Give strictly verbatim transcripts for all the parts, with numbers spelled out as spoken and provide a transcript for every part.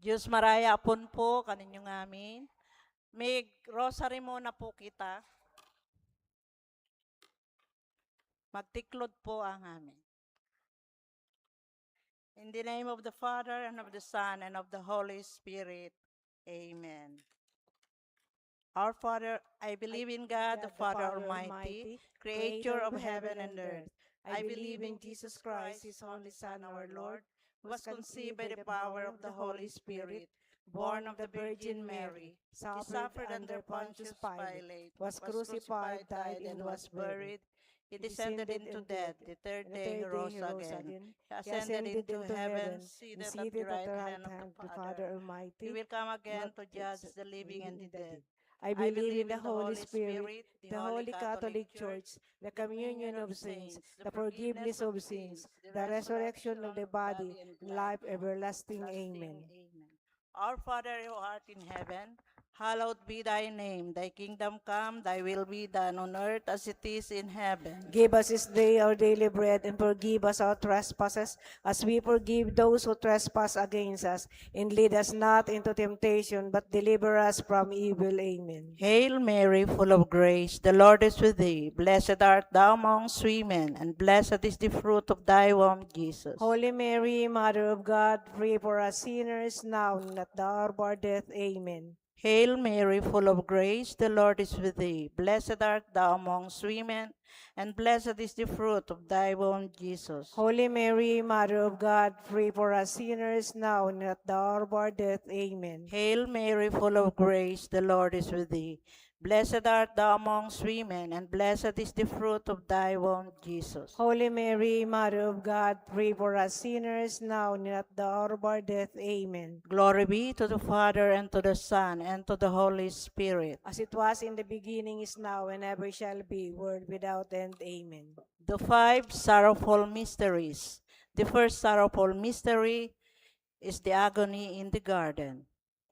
Diyos maraya apon po kaninyo ngamin. May rosary muna po kita. Magtiklod po ang amin. In the name of the Father, and of the Son, and of the Holy Spirit. Amen. Our Father, I believe in God, the Father Almighty, creator of heaven and earth. I believe in Jesus Christ, his only Son, our Lord, who was conceived by the power of the Holy Spirit, born of the Virgin Mary. He suffered under Pontius Pilate, was crucified, died, and was buried. He descended into death. The third day he rose again. He ascended into heaven, seated at the right hand of the Father Almighty. He will come again to judge the living and the dead. I believe in the Holy Spirit, the Holy Catholic Church, the communion of saints, the forgiveness of sins, the resurrection of the body, and life everlasting. Amen. Our Father who art in heaven, hallowed be thy name. Thy kingdom come, thy will be done on earth as it is in heaven. Give us this day our daily bread, and forgive us our trespasses, as we forgive those who trespass against us. And lead us not into temptation, but deliver us from evil. Amen. Hail Mary, full of grace, the Lord is with thee. Blessed art thou amongst women, and blessed is the fruit of thy womb, Jesus. Holy Mary, Mother of God, pray for us sinners, now and at the hour of our death. Amen. Hail Mary, full of grace, the Lord is with thee. Blessed art thou amongst women, and blessed is the fruit of thy womb, Jesus. Holy Mary, Mother of God, pray for us sinners, now and at the hour of our death. Amen. Hail Mary, full of grace, the Lord is with thee. Blessed art thou amongst women, and blessed is the fruit of thy womb, Jesus. Holy Mary, Mother of God, pray for us sinners, now and at the hour of our death. Amen. Glory be to the Father, and to the Son, and to the Holy Spirit. As it was in the beginning, is now, and ever shall be, world without end. Amen. The five sorrowful mysteries. The first sorrowful mystery is the agony in the garden.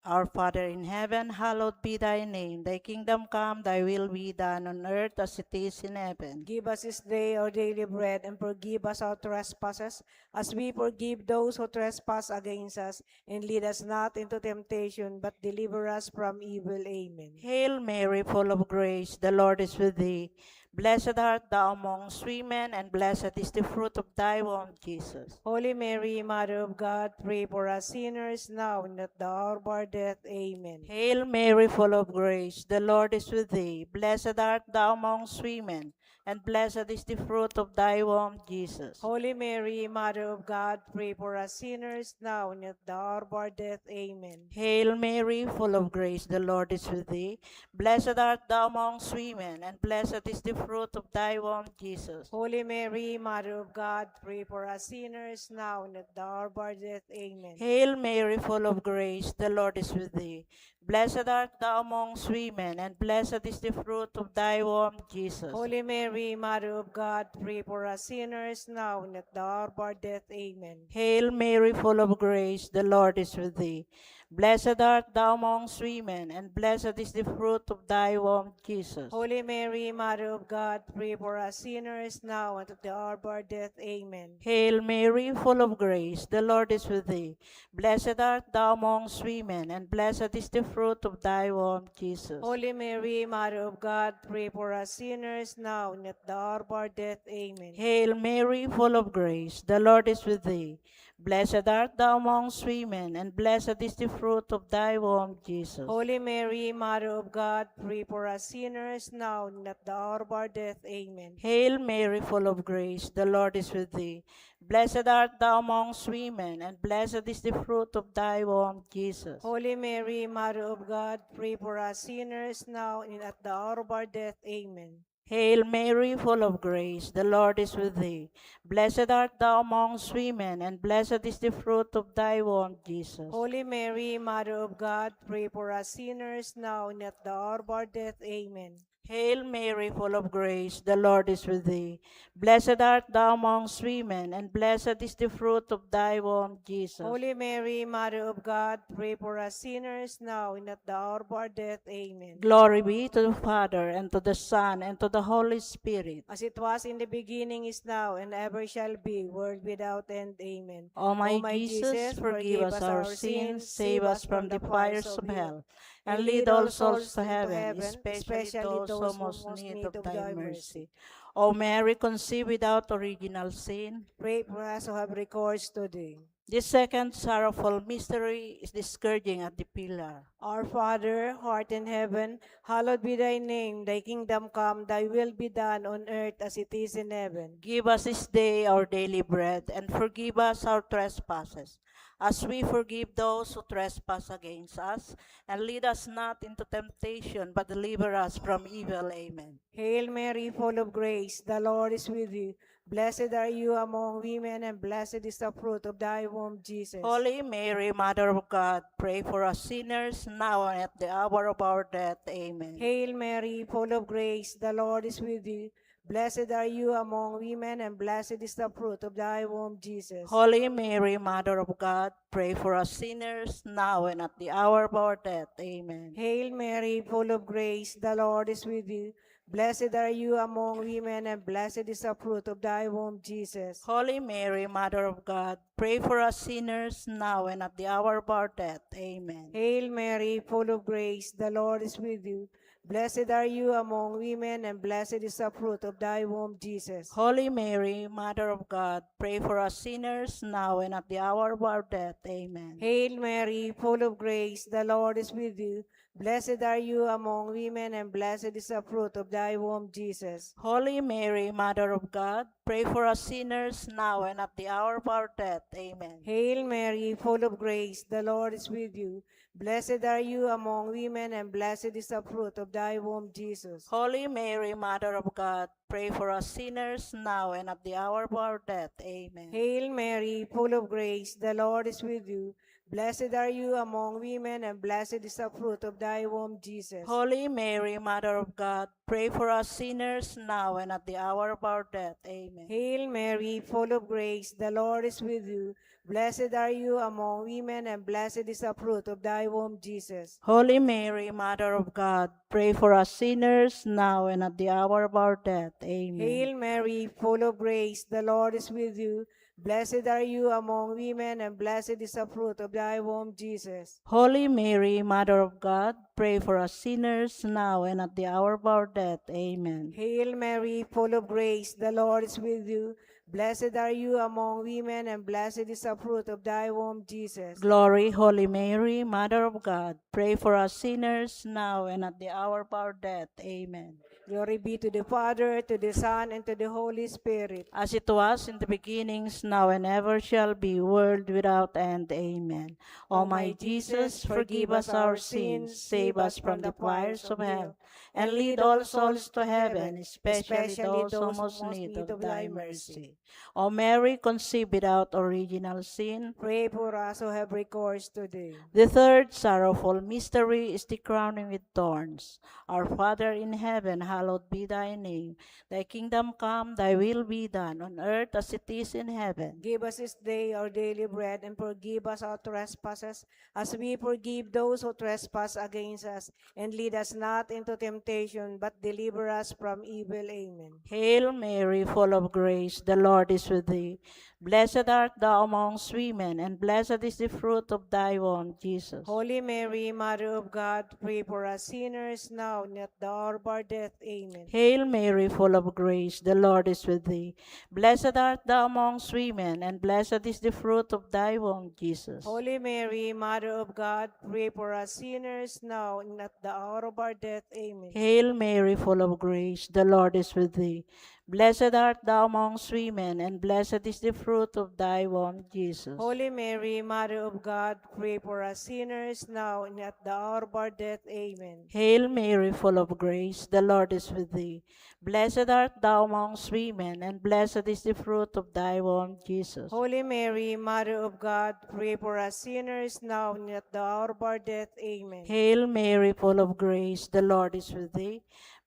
Our Father in heaven, hallowed be thy name. Thy kingdom come, thy will be done on earth as it is in heaven. Give us this day our daily bread, and forgive us our trespasses, as we forgive those who trespass against us. And lead us not into temptation, but deliver us from evil. Amen. Hail Mary, full of grace, the Lord is with thee. Blessed art thou amongst women, and blessed is the fruit of thy womb, Jesus. Holy Mary, Mother of God, pray for us sinners, now and at the hour of our death. Amen. Hail Mary, full of grace, the Lord is with thee. Blessed art thou amongst women, and blessed is the fruit of thy womb, Jesus. Holy Mary, Mother of God, pray for us sinners, now and at the hour of our death. Amen. Hail Mary, full of grace, the Lord is with thee. Blessed art thou amongst women, and blessed is the fruit of thy womb, Jesus. Holy Mary, Mother of God, pray for us sinners, now and at the hour of our death. Amen. Hail Mary, full of grace, the Lord is with thee. Blessed art thou amongst women, and blessed is the fruit of thy womb, Jesus. Holy Mary, Mother of God, pray for us sinners, now and at the hour of our death. Amen. Hail Mary, full of grace, the Lord is with thee. Blessed art thou amongst women, and blessed is the fruit of thy womb, Jesus. Holy Mary, Mother of God, pray for us sinners, now and at the hour of our death. Amen. Hail Mary, full of grace, the Lord is with thee. Blessed art thou amongst women, and blessed is the fruit of thy womb, Jesus. Holy Mary, Mother of God, pray for us sinners, now and at the hour of our death. Amen. Hail Mary, full of grace, the Lord is with thee. Blessed art thou amongst women, and blessed is the fruit of thy womb, Jesus. Holy Mary, Mother of God, pray for us sinners, now and at the hour of our death. Amen. Hail Mary, full of grace, the Lord is with thee. Blessed art thou amongst women, and blessed is the fruit of thy womb, Jesus. Holy Mary, Mother of God, pray for us sinners, now and at the hour of our death. Amen. Hail Mary, full of grace, the Lord is with thee. Blessed art thou amongst women, and blessed is the fruit of thy womb, Jesus. Holy Mary, Mother of God, pray for us sinners, now and at the hour of our death. Amen. Hail Mary, full of grace, the Lord is with thee. Blessed art thou amongst women, and blessed is the fruit of thy womb, Jesus. Holy Mary, Mother of God, pray for us sinners now and at the hour of our death. Amen. Glory be to the Father, and to the Son, and to the Holy Spirit. As it was in the beginning, is now, and ever shall be, world without end. Amen. O my Jesus, forgive us our sins, save us from the fires of hell, and lead all souls to heaven, especially those who most need of thy mercy. O Mary, conceived without original sin. Pray for us who have recourse to thee. This second sorrowful mystery is the scourging at the pillar. Our Father, who art in heaven, hallowed be thy name. Thy kingdom come, thy will be done on earth as it is in heaven. Give us this day our daily bread, and forgive us our trespasses, as we forgive those who trespass against us. And lead us not into temptation, but deliver us from evil. Amen. Hail Mary, full of grace, the Lord is with you. Blessed are you among women, and blessed is the fruit of thy womb, Jesus. Holy Mary, Mother of God, pray for us sinners, now and at the hour of our death. Amen. Hail Mary, full of grace, the Lord is with you. Blessed are you among women, and blessed is the fruit of thy womb, Jesus. Holy Mary, Mother of God, pray for us sinners, now and at the hour of our death. Amen. Hail Mary, full of grace, the Lord is with you. Blessed are you among women, and blessed is the fruit of thy womb, Jesus. Holy Mary, Mother of God, pray for us sinners, now and at the hour of our death. Amen. Hail Mary, full of grace, the Lord is with you. Blessed are you among women, and blessed is the fruit of thy womb, Jesus. Holy Mary, Mother of God, pray for us sinners, now and at the hour of our death. Amen. Hail Mary, full of grace, the Lord is with you. Blessed are you among women, and blessed is the fruit of thy womb, Jesus. Holy Mary, Mother of God, pray for us sinners, now and at the hour of our death. Amen. Hail Mary, full of grace, the Lord is with you. Blessed are you among women, and blessed is the fruit of thy womb, Jesus. Holy Mary, Mother of God, pray for us sinners, now and at the hour of our death. Amen. Hail Mary, full of grace, the Lord is with you. Blessed are you among women, and blessed is the fruit of thy womb, Jesus. Holy Mary, Mother of God, pray for us sinners, now and at the hour of our death. Amen. Hail Mary, full of grace, the Lord is with you. Blessed are you among women, and blessed is the fruit of thy womb, Jesus. Holy Mary, Mother of God, pray for us sinners, now and at the hour of our death. Amen. Hail Mary, full of grace, the Lord is with you. Blessed are you among women, and blessed is the fruit of thy womb, Jesus. Holy Mary, Mother of God, pray for us sinners, now and at the hour of our death. Amen. Hail Mary, full of grace, the Lord is with you. Blessed are you among women, and blessed is the fruit of thy womb, Jesus. Glory, Holy Mary, Mother of God, pray for us sinners, now and at the hour of our death. Amen. Glory be to the Father, to the Son, and to the Holy Spirit. As it was in the beginnings, now and ever shall be, world without end. Amen. O my Jesus, forgive us our sins, save us from the fires of hell, and lead all souls to heaven, especially those who most need of thy mercy. O Mary, conceived without original sin. Pray for us who have recourse to thee. The third sorrowful mystery is the crowning with thorns. Our Father in heaven, hallowed be thy name. Thy kingdom come, thy will be done, on earth as it is in heaven. Give us this day our daily bread, and forgive us our trespasses, as we forgive those who trespass against us. And lead us not into temptation, but deliver us from evil. Amen. Hail Mary, full of grace, the Lord is with thee. Blessed art thou amongst women, and blessed is the fruit of thy womb, Jesus. Holy Mary, Mother of God, pray for us sinners now and at the hour of our death. Amen. Hail Mary, full of grace, the Lord is with thee. Blessed art thou amongst women, and blessed is the fruit of thy womb, Jesus. Holy Mary, Mother of God, pray for us sinners now and at the hour of our death. Amen. Hail Mary, full of grace, the Lord is with thee. Blessed art thou amongst women, and blessed is the fruit of thy womb, Jesus. Holy Mary, Mother of God, pray for us sinners now and at the hour of our death. Amen. Hail Mary, full of grace, the Lord is with thee. Blessed art thou amongst women, and blessed is the fruit of thy womb, Jesus. Holy Mary, Mother of God, pray for us sinners now and at the hour of our death. Amen. Hail Mary, full of grace, the Lord is with thee.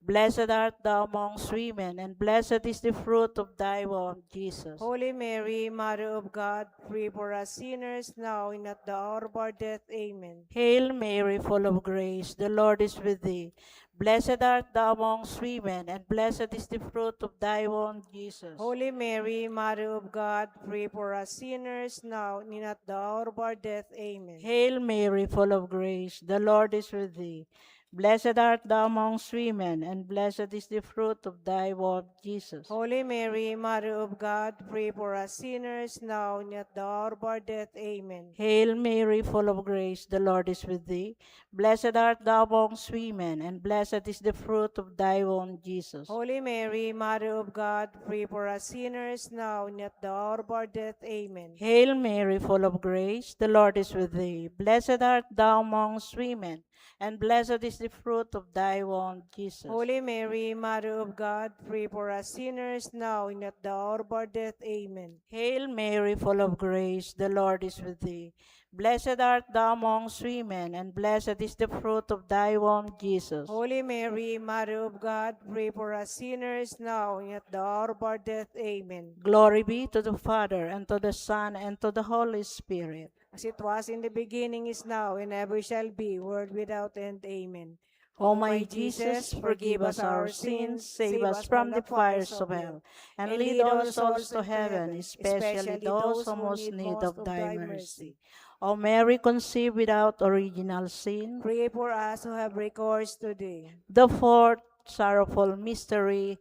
Blessed art thou amongst women, and blessed is the fruit of thy womb, Jesus. Holy Mary, Mother of God, pray for us sinners now and at the hour of our death. Amen. Hail Mary, full of grace, the Lord is with thee. Blessed art thou amongst women, and blessed is the fruit of thy womb, Jesus. Holy Mary, Mother of God, pray for us sinners now and at the hour of our death. Amen. Hail Mary, full of grace, the Lord is with thee. Blessed art thou amongst women, and blessed is the fruit of thy womb, Jesus. Holy Mary, Mother of God, pray for us sinners now and at the hour of our death. Amen. Hail Mary, full of grace, the Lord is with thee. Blessed art thou amongst women, and blessed is the fruit of thy womb, Jesus. Holy Mary, Mother of God, pray for us sinners now and at the hour of our death. Amen. Hail Mary, full of grace, the Lord is with thee. Blessed art thou amongst women, and blessed is the fruit of thy womb, Jesus. Holy Mary, Mother of God, pray for us sinners now and at the hour of our death. Amen. Hail Mary, full of grace, the Lord is with thee. Blessed art thou amongst women, and blessed is the fruit of thy womb, Jesus. Holy Mary, Mother of God, pray for us sinners now and at the hour of our death. Amen. Glory be to the Father, and to the Son, and to the Holy Spirit. As it was in the beginning, is now, and ever shall be, world without end. Amen. O my Jesus, forgive us our sins, save us from the fires of hell, and lead all souls to heaven, especially those who most need of thy mercy. O Mary conceived without original sin, pray for us who have recourse to thee. The fourth sorrowful mystery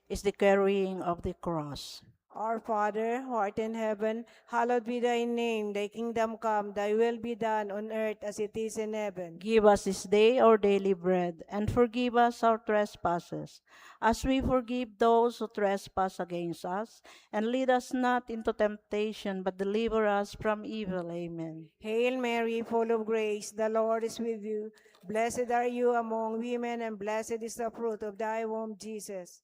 is the carrying of the cross. Our Father, who art in heaven, hallowed be thy name. Thy kingdom come, thy will be done on earth as it is in heaven. Give us this day our daily bread, and forgive us our trespasses, as we forgive those who trespass against us. And lead us not into temptation, but deliver us from evil. Amen. Hail Mary, full of grace, the Lord is with you. Blessed are you among women, and blessed is the fruit of thy womb, Jesus.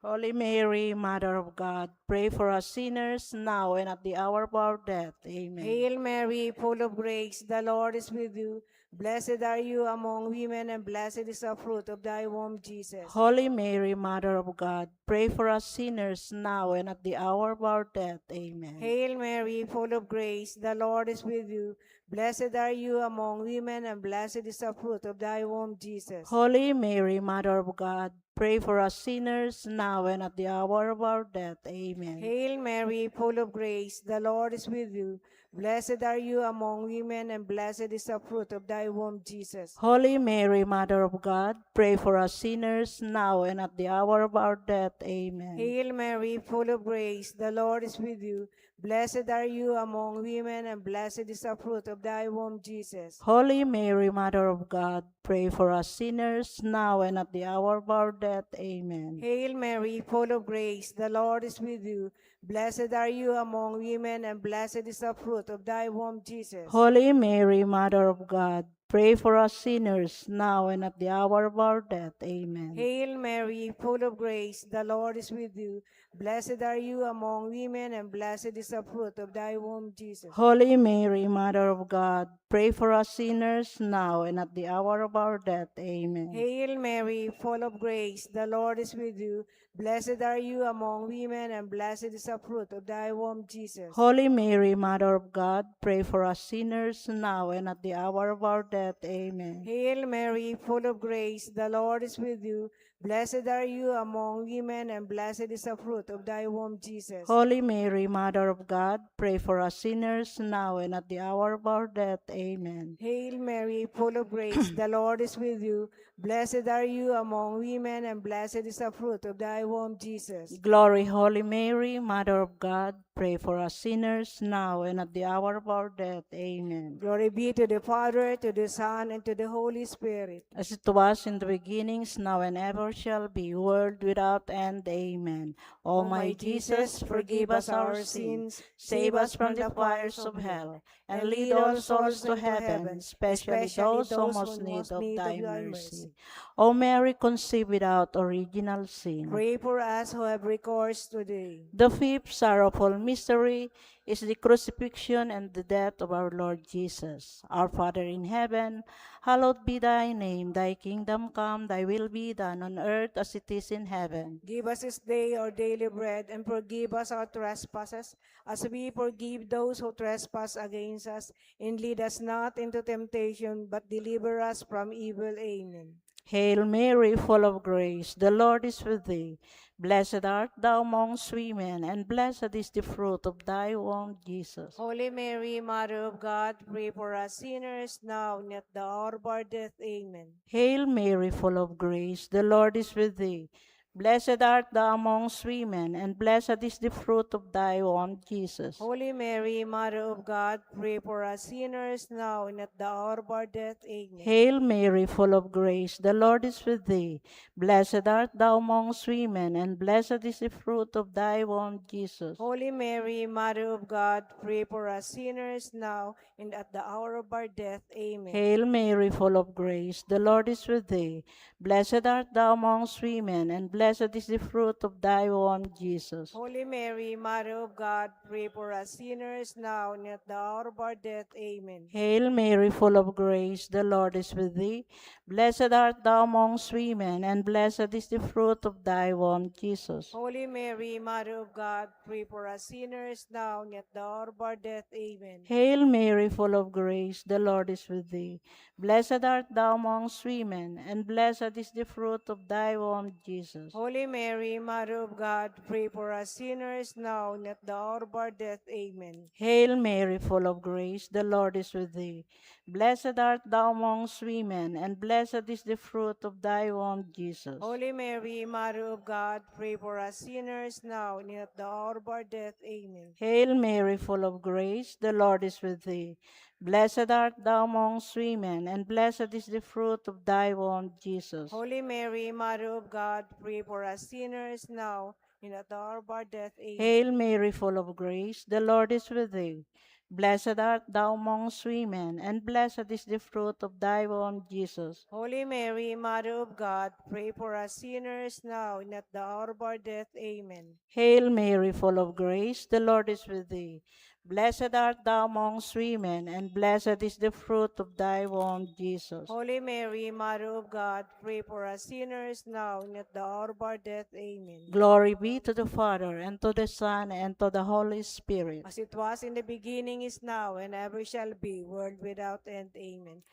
Holy Mary, Mother of God, pray for us sinners, now and at the hour of our death. Amen. Hail Mary, full of grace, the Lord is with you. Blessed are you among women, and blessed is the fruit of thy womb, Jesus. Holy Mary, Mother of God, pray for us sinners, now and at the hour of our death. Amen. Hail Mary, full of grace, the Lord is with you. Blessed are you among women, and blessed is the fruit of thy womb, Jesus. Holy Mary, Mother of God, pray for us sinners, now and at the hour of our death. Amen. Hail Mary, full of grace, the Lord is with you. Blessed are you among women, and blessed is the fruit of thy womb, Jesus. Holy Mary, Mother of God, pray for us sinners, now and at the hour of our death. Amen. Hail Mary, full of grace, the Lord is with you. Blessed are you among women, and blessed is the fruit of thy womb, Jesus. Holy Mary, Mother of God, pray for us sinners, now and at the hour of our death. Amen. Hail Mary, full of grace, the Lord is with you. Blessed are you among women, and blessed is the fruit of thy womb, Jesus. Holy Mary, Mother of God, pray for us sinners, now and at the hour of our death. Amen. Hail Mary, full of grace, the Lord is with you. Blessed are you among women, and blessed is the fruit of thy womb, Jesus. Holy Mary, Mother of God, pray for us sinners, now and at the hour of our death. Amen. Hail Mary, full of grace, the Lord is with you. Blessed are you among women, and blessed is the fruit of thy womb, Jesus. Holy Mary, Mother of God, pray for us sinners, now and at the hour of our death. Amen. Hail Mary, full of grace, the Lord is with you. Blessed are you among women, and blessed is the fruit of thy womb, Jesus. Holy Mary, Mother of God, pray for us sinners, now and at the hour of our death. Amen. Hail Mary, full of grace, the Lord is with you. Blessed are you among women, and blessed is the fruit of thy womb, Jesus. Glory, Holy Mary, Mother of God, pray for us sinners, now and at the hour of our death. Amen. Glory be to the Father, to the Son, and to the Holy Spirit. As it was in the beginnings, now and ever shall be, world without end. Amen. O my Jesus, forgive us our sins, save us from the fires of hell, and lead all souls to heaven, especially those who most need of thy mercy. O Mary conceived without original sin, pray for us who have recourse to thee. The fifth sorrowful mystery is the crucifixion and the death of our Lord Jesus. Our Father in heaven, hallowed be thy name. Thy kingdom come, thy will be done on earth as it is in heaven. Give us this day our daily bread, and forgive us our trespasses, as we forgive those who trespass against us. And lead us not into temptation, but deliver us from evil. Amen. Hail Mary, full of grace, the Lord is with thee. Blessed art thou amongst women, and blessed is the fruit of thy womb, Jesus. Holy Mary, Mother of God, pray for us sinners, now and at the hour of our death. Amen. Hail Mary, full of grace, the Lord is with thee. Blessed art thou amongst women, and blessed is the fruit of thy womb, Jesus. Holy Mary, Mother of God, pray for us sinners, now and at the hour of our death. Amen. Hail Mary, full of grace, the Lord is with thee. Blessed art thou amongst women, and blessed is the fruit of thy womb, Jesus. Holy Mary, Mother of God, pray for us sinners, now and at the hour of our death. Amen. Hail Mary, full of grace, the Lord is with thee. Blessed art thou amongst women, and blessed is the fruit of thy womb, Jesus. Holy Mary, Mother of God, pray for us sinners, now and at the hour of our death. Amen. Hail Mary, full of grace, the Lord is with thee. Blessed art thou amongst women, and blessed is the fruit of thy womb, Jesus. Holy Mary, Mother of God, pray for us sinners, now and at the hour of our death. Amen. Hail Mary, full of grace, the Lord is with thee. Blessed art thou amongst women, and blessed is the fruit of thy womb, Jesus. Holy Mary, Mother of God, pray for us sinners, now and at the hour of our death. Amen. Hail Mary, full of grace, the Lord is with thee. Blessed art thou amongst women, and blessed is the fruit of thy womb, Jesus. Holy Mary, Mother of God, pray for us sinners, now and at the hour of our death. Amen. Hail Mary, full of grace, the Lord is with thee. Blessed art thou amongst women, and blessed is the fruit of thy womb, Jesus. Holy Mary, Mother of God, pray for us sinners, now and at the hour of our death. Amen. Hail Mary, full of grace, the Lord is with thee. Blessed art thou amongst women, and blessed is the fruit of thy womb, Jesus. Holy Mary, Mother of God, pray for us sinners, now and at the hour of our death. Amen. Hail Mary, full of grace, the Lord is with thee. Blessed art thou amongst women, and blessed is the fruit of thy womb, Jesus. Holy Mary, Mother of God, pray for us sinners, now and at the hour of our death. Amen. Glory be to the Father, and to the Son, and to the Holy Spirit. As it was in the beginning, is now, and ever shall be, world without end. Amen.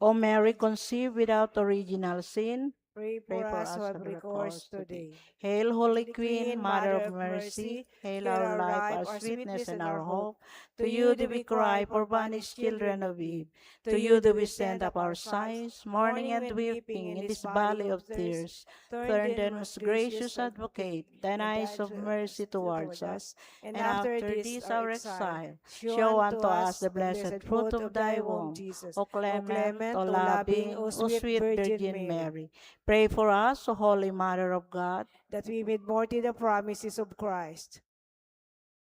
O Mary conceived without original sin, pray for us who have recourse today. Hail, Holy Queen, Mother of Mercy, hail our life, our sweetness, and our hope. To you do we cry, poor banished children of Eve. To you do we send up our sighs, mourning and weeping in this valley of tears. Turn then, most gracious Advocate, thine eyes of mercy towards us, and after this our exile, show unto us the blessed fruit of thy womb, O clement, O loving, O sweet Virgin Mary. Pray for us, O Holy Mother of God, that we may meet worthy the promises of Christ.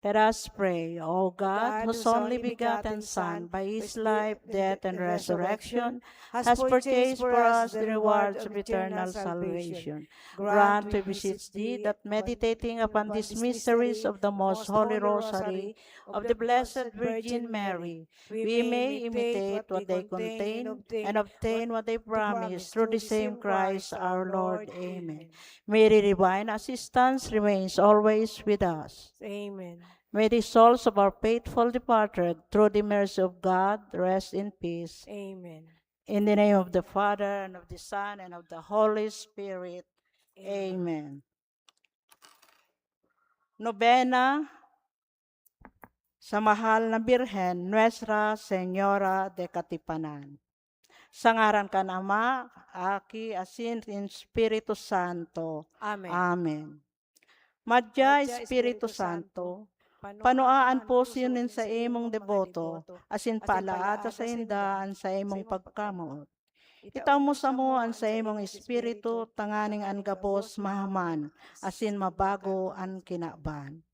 Let us pray. O God, whose only begotten Son, by his life, death, and resurrection, has purchased for us the rewards of eternal salvation, grant, we beseech thee, that meditating upon these mysteries of the most holy rosary of the Blessed Virgin Mary, we may imitate what they contain and obtain what they promise, through the same Christ our Lord. Amen. May the divine assistance remains always with us. Amen. May the souls of our faithful departed, through the mercy of God, rest in peace. Amen. In the name of the Father, and of the Son, and of the Holy Spirit. Amen. Nobena sa mahal na Birhen, Nuestra Señora de Katipanan. Sa ngaran kan Ama, Aki, asin Espiritu Santo. Amen. Amen. Madya, Espiritu Santo, panua an pusyo nin saimong deboto, asin paalaata sainda an saimong pagkamoot. Itao mo samo an saimong espiritu, tanganing an gabos mahaman, asin mabago an kinaban.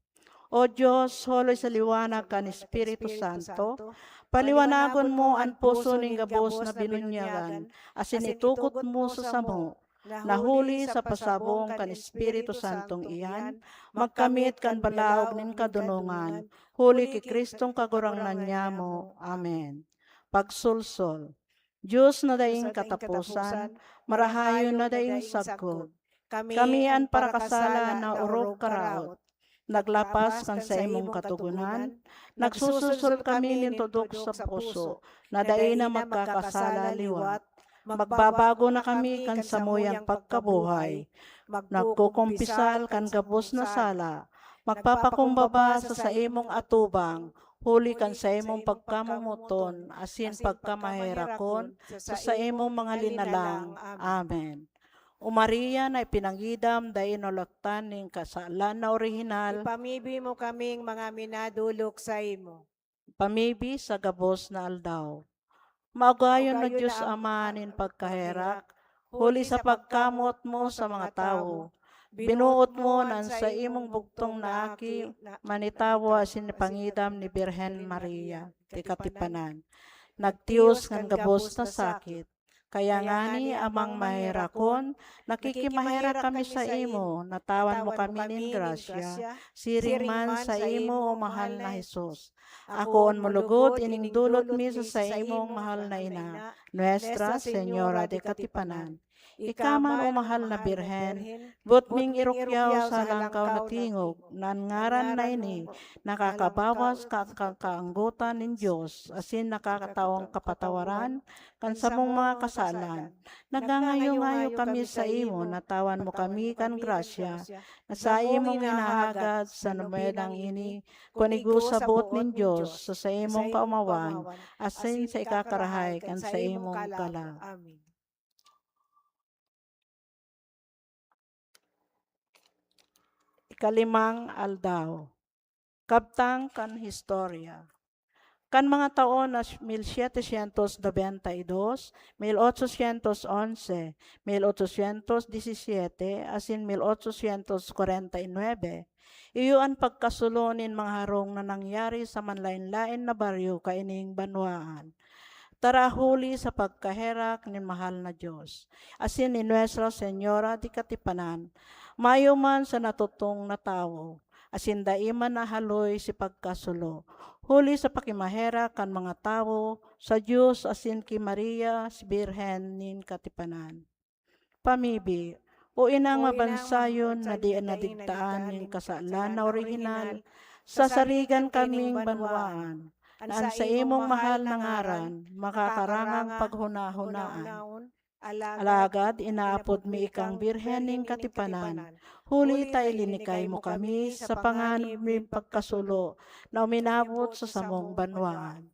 O Dios, haloy sa liwanag kan Espiritu Santo, paliwanagon mo an puso nin gabos na binunyagan, asin itukod mo sa samo na huli sa pasabong kan Espiritu Santong iyan, magkamit kan balaog nin kadonongan, huli ki Kristong Kagurangnan nyamo. Amen. Pagsolsol. Dios na daing kataposan, marahayon na daing sagkod. Kami an parakasala na orog karaot. Naglapas kan saimong katogonan, nagsususolsol kami nin tudok sa puso na dai na magkakasala liwat. Magbabago na kami kan samuyang pagkabuhay. Nagkukumpisal kan gabos na sala. Magpapakumbaba sa saimong atubang, huli kan saimong pagkamomoton asin pagkamaherakon sa saimong mga linalang. Amen. O Maria na ipinangidam, dai nalaktan nin kasalan na orihinal. Ipamibi mo kaming mga minadolok saimo. Pamibi sa gabos na aldaw. Maogayon na Dios Ama nin pagkaherak, huli sa pagkamot mo sa mga tawo. Binuot mo na an saimong bugtong na aki manitawo asin ipangidam ni Birhen Maria, ti katipanan. Nagtiyos kan gabos na sakit. Kaya ngani, Amang maherakon, nakikimaherak kami saimo, natawan mo kami nin grasya, siring man saimo, o mahal na Jesus. Akoon mo logod ining dulot mi sa saimong mahal na ina, Nuestra Señora de Katipanan. Ika man, o mahal na Birhen, boot ming irukyaw sa halangkaw na tingog na an ngaran na ini nakakabawas ka, ka, kaanggotan nin Dios asin nakakataong kapatawaran kan samong mga kasalan. Nagngangayo-ngayo kami saimo, natawan mo kami kan grasya na saimong inahagad sa nubenang ini, kun igwa sa boot nin Dios sa saimong kaomawan asin sa ikakarahay kan saimong kalag. Amen. Ikalimang aldaw. Kabtang kan historia. Kan mga taon na mil setecientos noventa y dos, mil ochocientos once, mil ochocientos diecisiete, asin mil ochocientos kwarenta y nuebe, iyo an pagkasulo nin mga harong na nangyari sa manlaen-laen na baryo kaining banwaan. Tara huli sa pagkaherak nin mahal na Dios, asin ni Nuestra Señora di Katipanan, mayo man sa natutong na tawo, asin dai man nahaloy si pagkasulo, huli sa pakimaherak kan mga tawo sa Dios asin ki Maria, si Birhen nin Katipanan. Pamibi, o inang mabansayon na di nadigtaan nin kasalan na orihinal, sasarigan kaming banwaan, na an saimong mahal na ngaran makakarangang paghunahunaan. Alagad inaapod mi ikang Birhen nin Katipanan, huli ta ilinikay mo kami sa panganib nin pagkasulo na uminabot sa samong banwaan.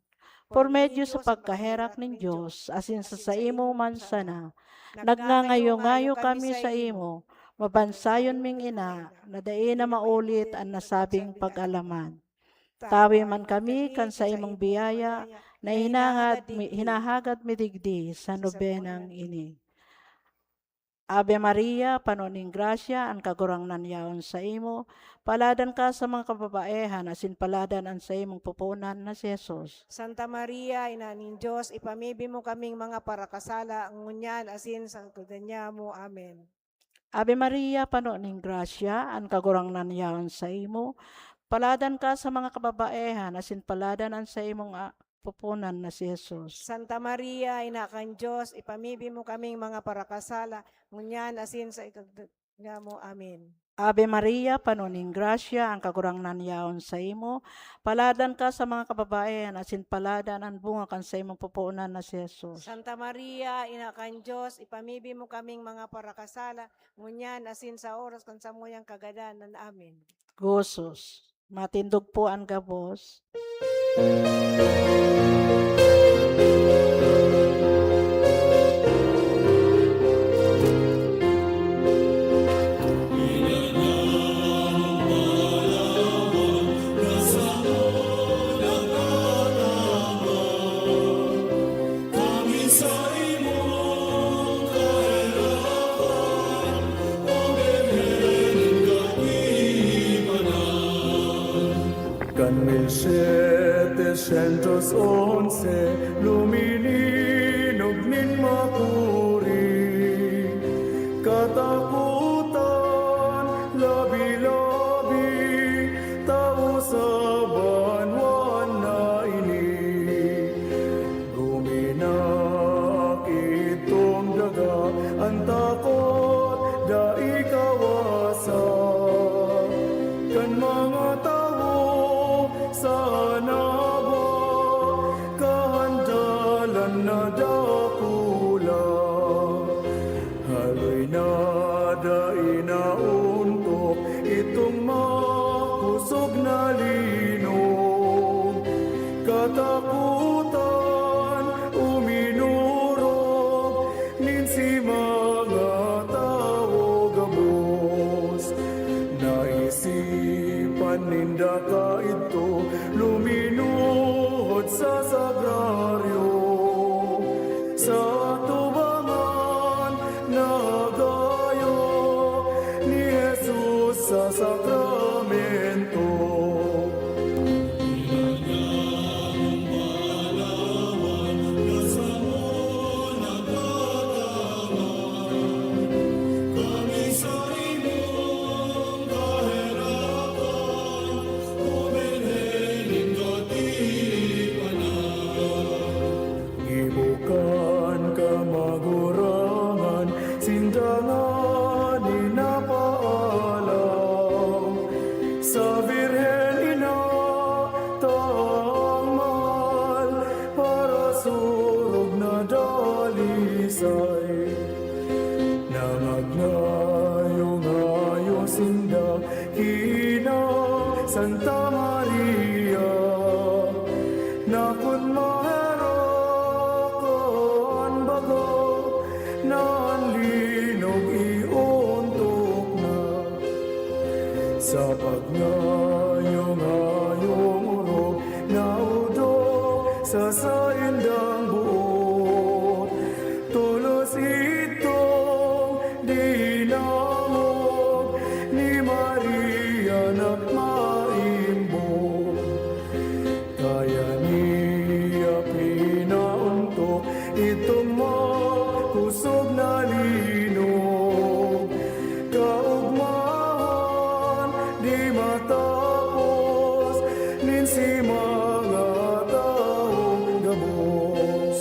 Por medio sa pagkaherak nin Dios asin sa saimo man sana, nagngangayo-ngayo kami saimo, mabansayon ming ina, na dai na maulit an nasabing pag-alaman. Tawi man kami kan saimong biyaya na hinangad mi, hinahagad mi digdi sa nobenang ini. Ave Maria, pano nin grasya, an Kagurangnan yaon saimo. Paladan ka sa mga kababaehan, asin paladan an saimong pupunan na si Jesus. Santa Maria, Ina nin Dios, ipamibi mo kaming mga parakasala, ngunyan asin sa kagadan mo. Amen. Ave Maria, pano nin grasya, an Kagurangnan yaon saimo. Paladan ka sa mga kababaehan, asin paladan an saimong a-, pupunan na si Jesus. Santa Maria, Ina kan Dios, ipamibi mo kaming mga parakasala, ngunyan asin sa ikagdad mo. Amen. Ave Maria, pano nin grasya, an Kagurangnan yaon saimo. Paladan ka sa mga kababaehan, asin paladan an bunga kan saimong pupunan na si Jesus. Santa Maria, Ina kan Dios, ipamibi mo kaming mga parakasala, ngunyan asin sa oras kan samuyang kagadanan. Amen. Gozos. Matindog po an gabos. Kan mil setecientos once, lumininog nin makuri. si mga tawong gabos.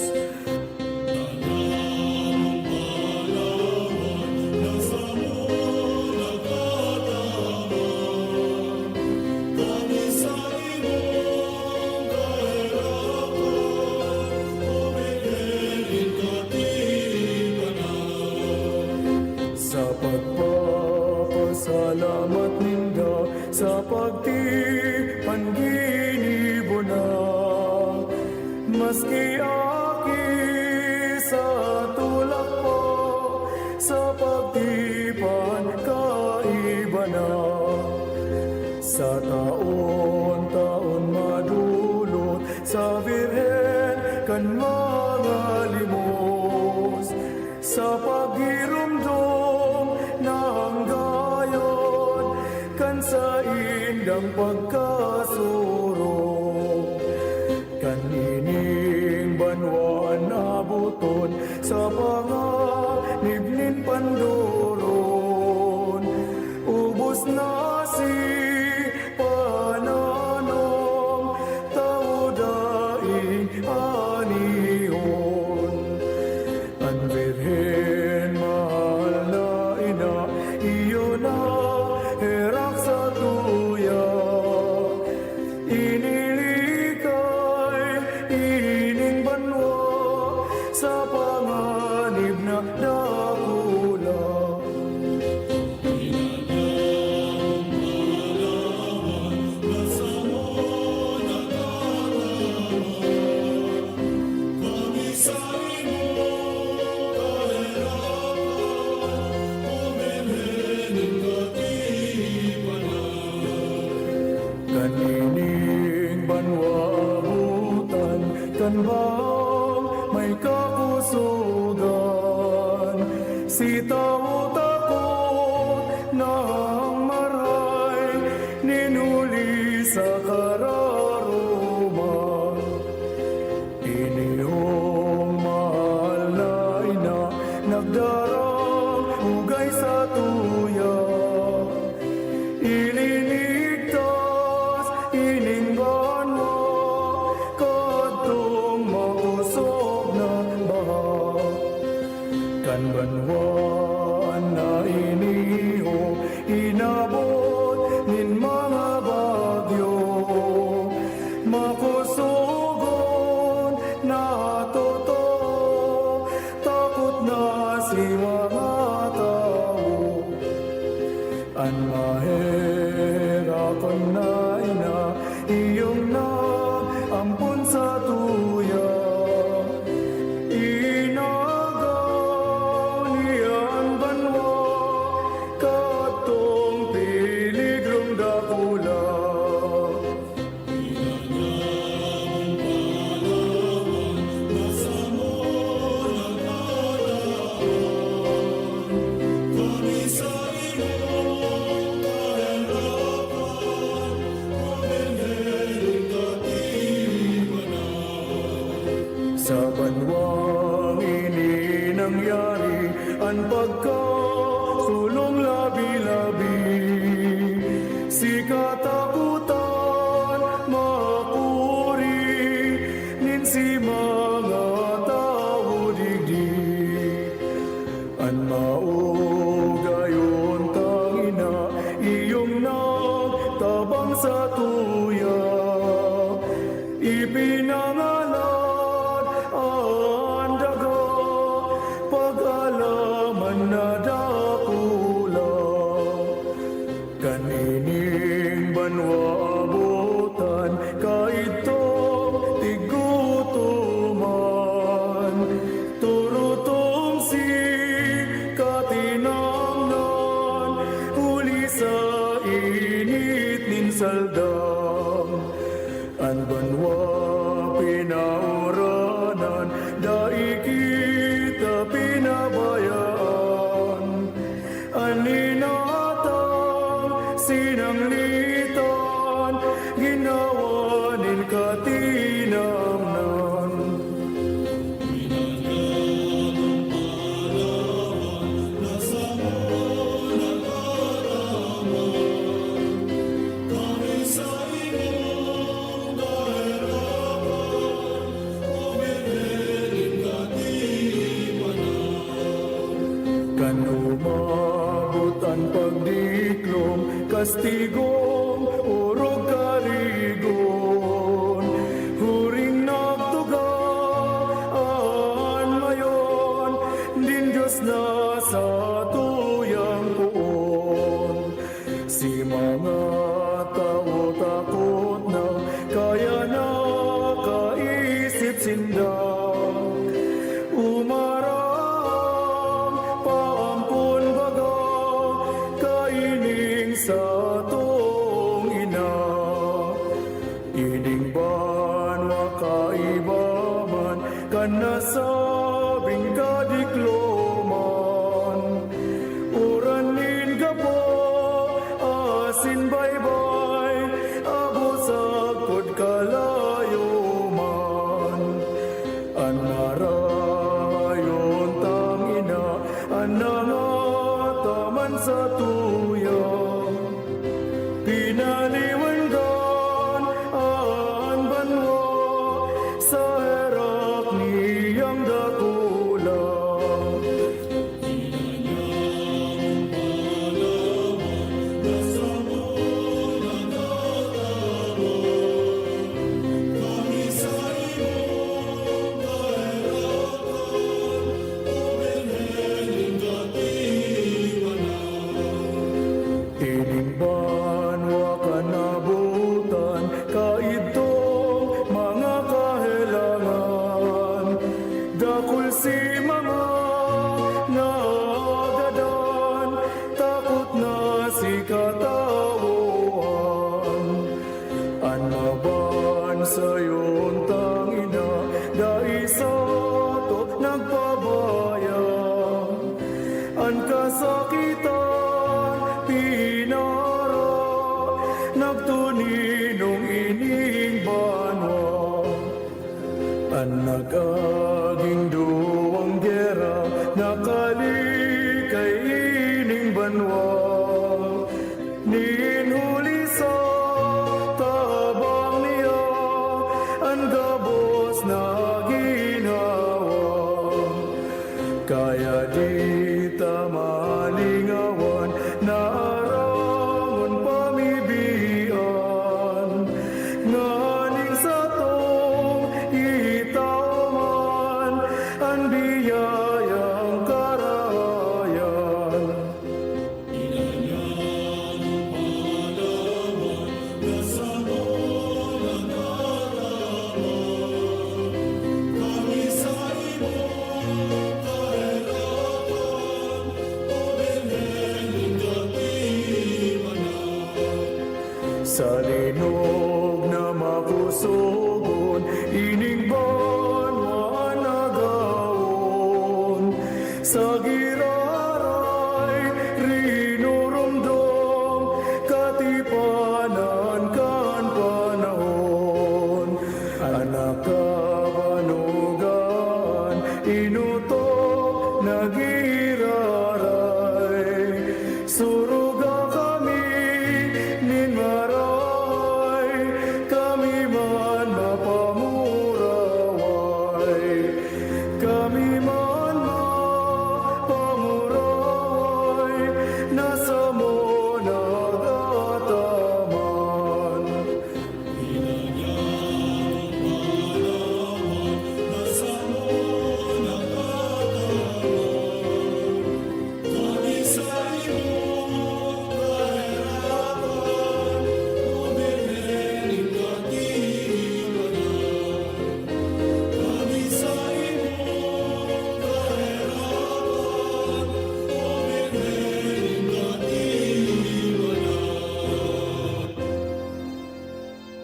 Sa pagpapasalamat ninda, sa pagtipan ginibo na, maski aki sa tulak pa, sa pagtipan kaiba na. Sa taon-taon madulot sa Birhen kan mga limos, sa paghiromdom na anggayon kan saindang pagkasurog. Kan ining banwa an aboton sa panganib nin pandoron, ubos na si pananom, tawo daing anihon. An Birhen, mahal na ina, iyo na herak sa tuya. Inilikay ining banwa sa panganib na dakula. Kan ining banwa abutan kan bang may kakusogan, si tawo takot nang maray nin huli sa kararoman. Inyong mahal na ina, nagdarang ugay sa tuya. Ilinigtas ining banwa kadtong makosog na baha. Kan banwa na iniho, inabot nin mga bagyo, makosogon na totoo, takot na si mga tawo. An maherakon na ina, iyong nag-ampon sa tuya. Inagaw niya an banwa kadtong peligrong dakula. Sa banwang ini nangyari an pagkasulong labi-labi. Si katakotan makuri nin si mga tawo digdi. An maogayon tang ina, iyong nagtabang sa tuya. Ipinangalad an daga, pag-alaman na dakula. Kan ining banwa abutan kaidtong tigutoman, turutong si katinamnan, huli sa init nin saldang. An banwa pinauranan, dai kita pinabayaan. An inatang sinanglitan, ginawa nin katinamnan. Tigong orog karigon, huring nagtuga an mayon nin Dios na satuyang poon. Si mga tawo takot na, kaya nakaisip sinda umarang paampon baga kaining satong ina. Ining banwa kaiba man kan nasabing kadikloman. Uran nin gapo asin baybay, abot sagkod kalayo man. An marayon tang ina, an nangataman sa tuya. Pinaliwangan an banwa sa herak niyang dakula. Ining banwa kan nabotan, kaidtong mga kahelangan. Dakul si mga naagadan, takot na si katawoan. An mabansayon tang ina, dai sato nagpabaya. An kasakitan pinara, nagtuninong ining banwa. An nagaging duwang gera, nakalikay ining banwa. Nin huli sa tabang niya, an gabos na ginhawa. Kaya di ta malingawan na arangon pamibian, nganing satong itao man an biyayang karahayan. Sa linog na makusogon, ining banwa an agawon. Sa giraray, rinurumdom, katipanan kan panahon. An nakabanogan, inutok na giraray. Suruga kami nin marahay, kami man mapamuraway. Kami man mapamuraway, na samo nagataman.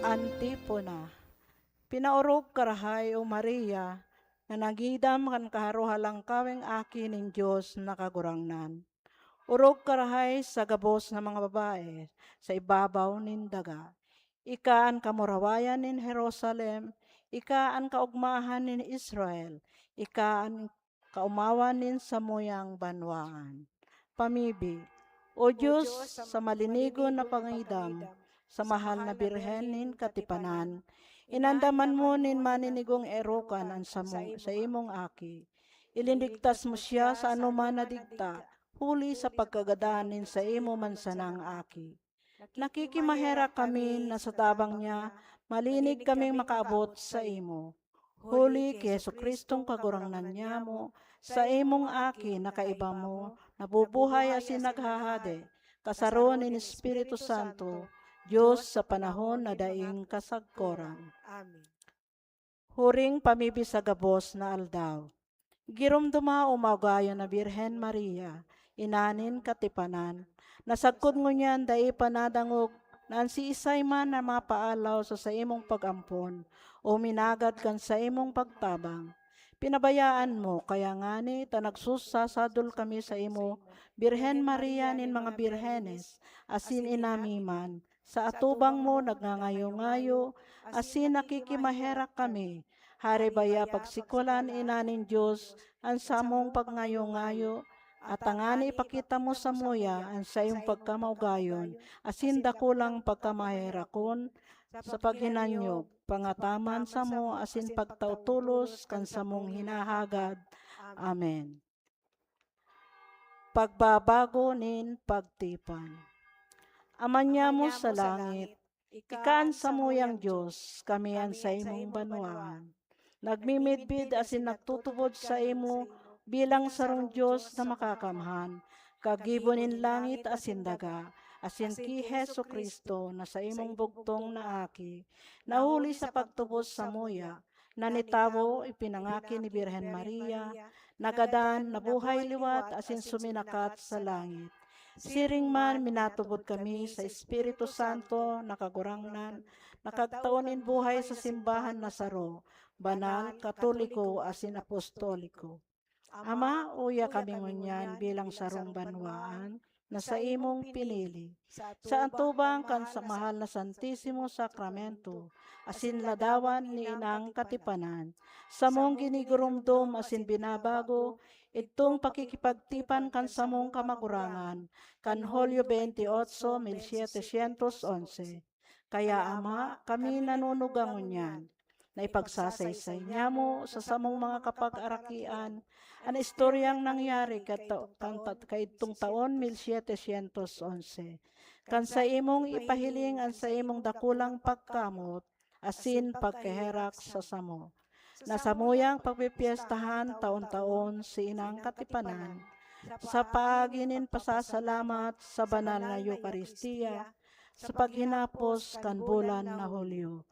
Antipona. Pinaorog ka rahay, O Maria, na nagidam kan kaharohalangkaweng Aki nin Dios na Kagurangnan. Orog ka rahay sa gabos na mga babae sa ibabaw nin daga. Ika an kamurawayan nin Jerusalem, ika an kaogmahan nin Israel, ika an kaomawan nin samuyang banwaan. Pamibi, O Dios, sa malinigon na pangidam, sa mahal na Birhen nin katipanan, inandaman mo nin maninigong erokan an samo, sa imong Aki. Ilinigtas mo siya sa anoman na digta, huli sa pagkagadan nin saimo man sanang Aki. Nakikimaherak kami na sa tabang niya, malinig kaming makaabot saimo. Huli ki Jesu-Cristong Kagurangnan nyamo, saimong Aki na kaiba mo, nabubuhay asin naghahade, kasaro nin Espiritu Santo, Dios sa panahon na daing kasagkoran. Amen. Huring pamibi sa gabos na aldaw. Giromdoma o maugayon na Birhen Maria, ina nin katipanan, na sagkod ngunyan dai pa nadangog na an siisay man na mapaalaw sa saimong pag-ampon o minagad kan saimong pagtabang, pinabayaan mo. Kaya ngani ta nagsusasadol kami saimo, Birhen Maria nin mga birhenes, asin ina mi man, sa atubang mo nagngangayo-ngayo, asin nakikimaherak kami. Hare baya pagsikolan, ina nin Dios, an samong pagngayo-ngayo, at tangani ipakita mo samuya an saiyong pagkamaugayon, asin dakulang pagkamaherakon, sa paghinanyog, pangataman samo, asin pagtao tolos kan samong hinahagad. Amen. Pagbabago nin pagtipan. Ama nyamo sa langit, ika an samuyang Dios, kami an saimong banwaan. Nagmimidbid asin nagtutubod saimo bilang sarong Dios na makakamhan, kagibo nin langit asin daga, asin ki Jesu-Cristo na saimong bugtong na Aki, na huli sa pagtubos samuya, na nitawo, ipinangaki ni Birhen Maria, nagadan, nabuhay liwat, asin suminakat sa langit. Siring man, minatubod kami sa Espiritu Santo na Kagurangnan, na kagtao nin buhay sa simbahan na saro, banal, katoliko, asin apostoliko. Ama, uya kami ngunyan bilang sarong banwaan na saimong pinili. Sa atubang kan sa mahal na Santisimo Sakramento, asin ladawan ni Inang Katipanan, samong ginigurumdom asin binabago idtong pakikipagtipan kan samong kamagurangan, kan Hulyo veintiocho, mil setecientos once. Kaya, Ama, kami nanunuga ngunyan na ipagsasaysay nyamo sa samong mga kapag-arakian an istoryang nangyari kadto-, kan ta-, kaidtong taon mil setecientos once, kan saimong ipahiling an saimong dakulang pagkamot asin pagkaherak sa samo, na samuyang pagpipyestahan taon-taon si Inang Katipanan, sa paagi nin pasasalamat sa banal na Eukaristia, sa paghinapos kan bulan na Hulyo.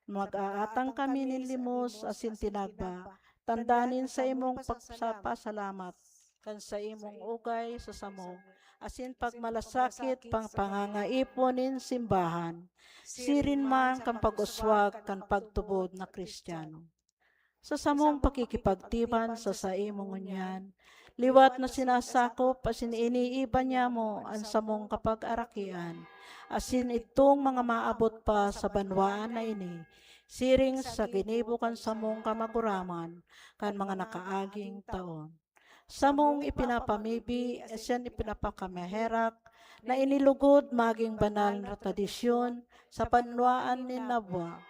Mag-aatang kami nin limos asin tinagba, tanda nin saimong pagsapasalamat kan saimong ugay sa samo, asin pagmalasakit pang pangangaipon nin simbahan, sirin man kan pag-uswag kan pagtubod na Kristiyano. Sa samong pakikipagtipan sa saimo ngunyan, liwat na sinasakop asin iniiba nyamo an samong kapag-arakian, asin idtong mga maabot pa sa banwaan na ini, siring sa ginibo kan samong kamaguraman kan mga nakaaging taon. Samong ipinapamibi asin ipinapakamaherak na inilugod magin banal na tradisyon sa banwaan nin Nabua.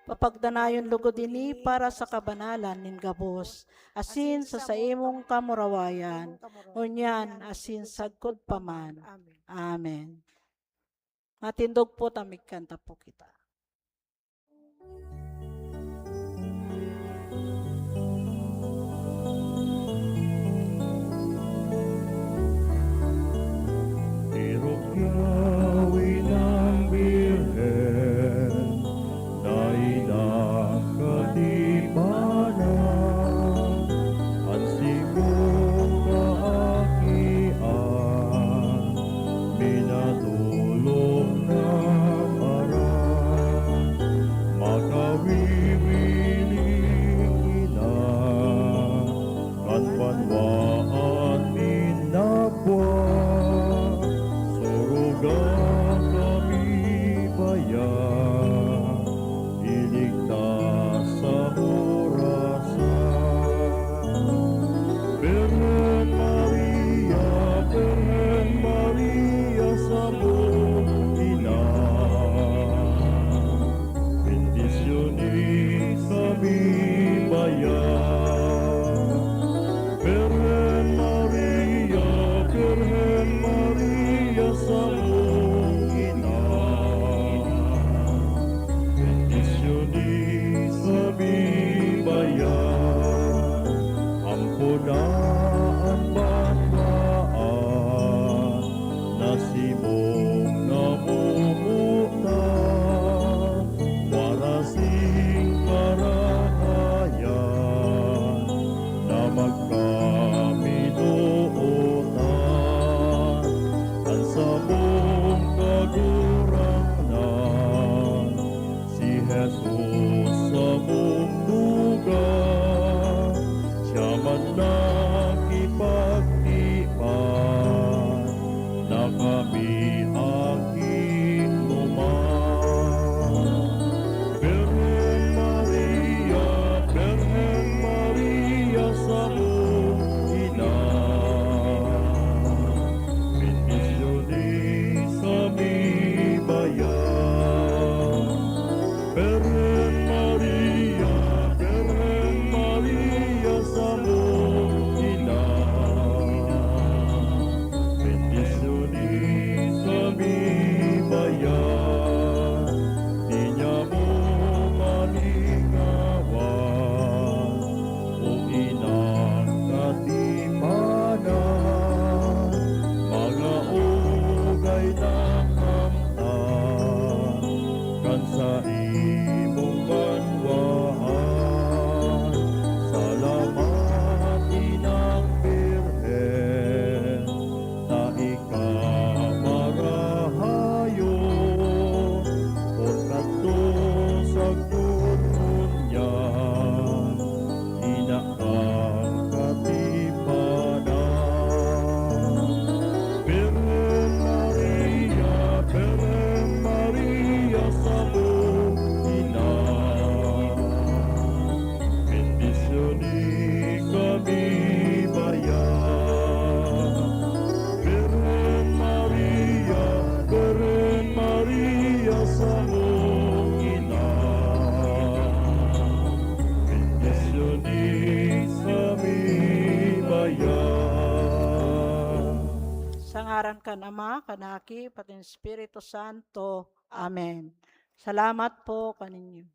Papagdanayon lugod ini para sa kabanalan nin gabos, asin sa saimong kamurawayan, ngunyan asin sagkod pa man. Amen. Matindog po ta, migkanta po kita. Tirukyaw inang Birhen, daidang katipanan, an siko kaakian, minatulog na paran. Ngaran kan Ama, kan Aki, pati kan Espiritu Santo. Amen. Salamat po kaninyo.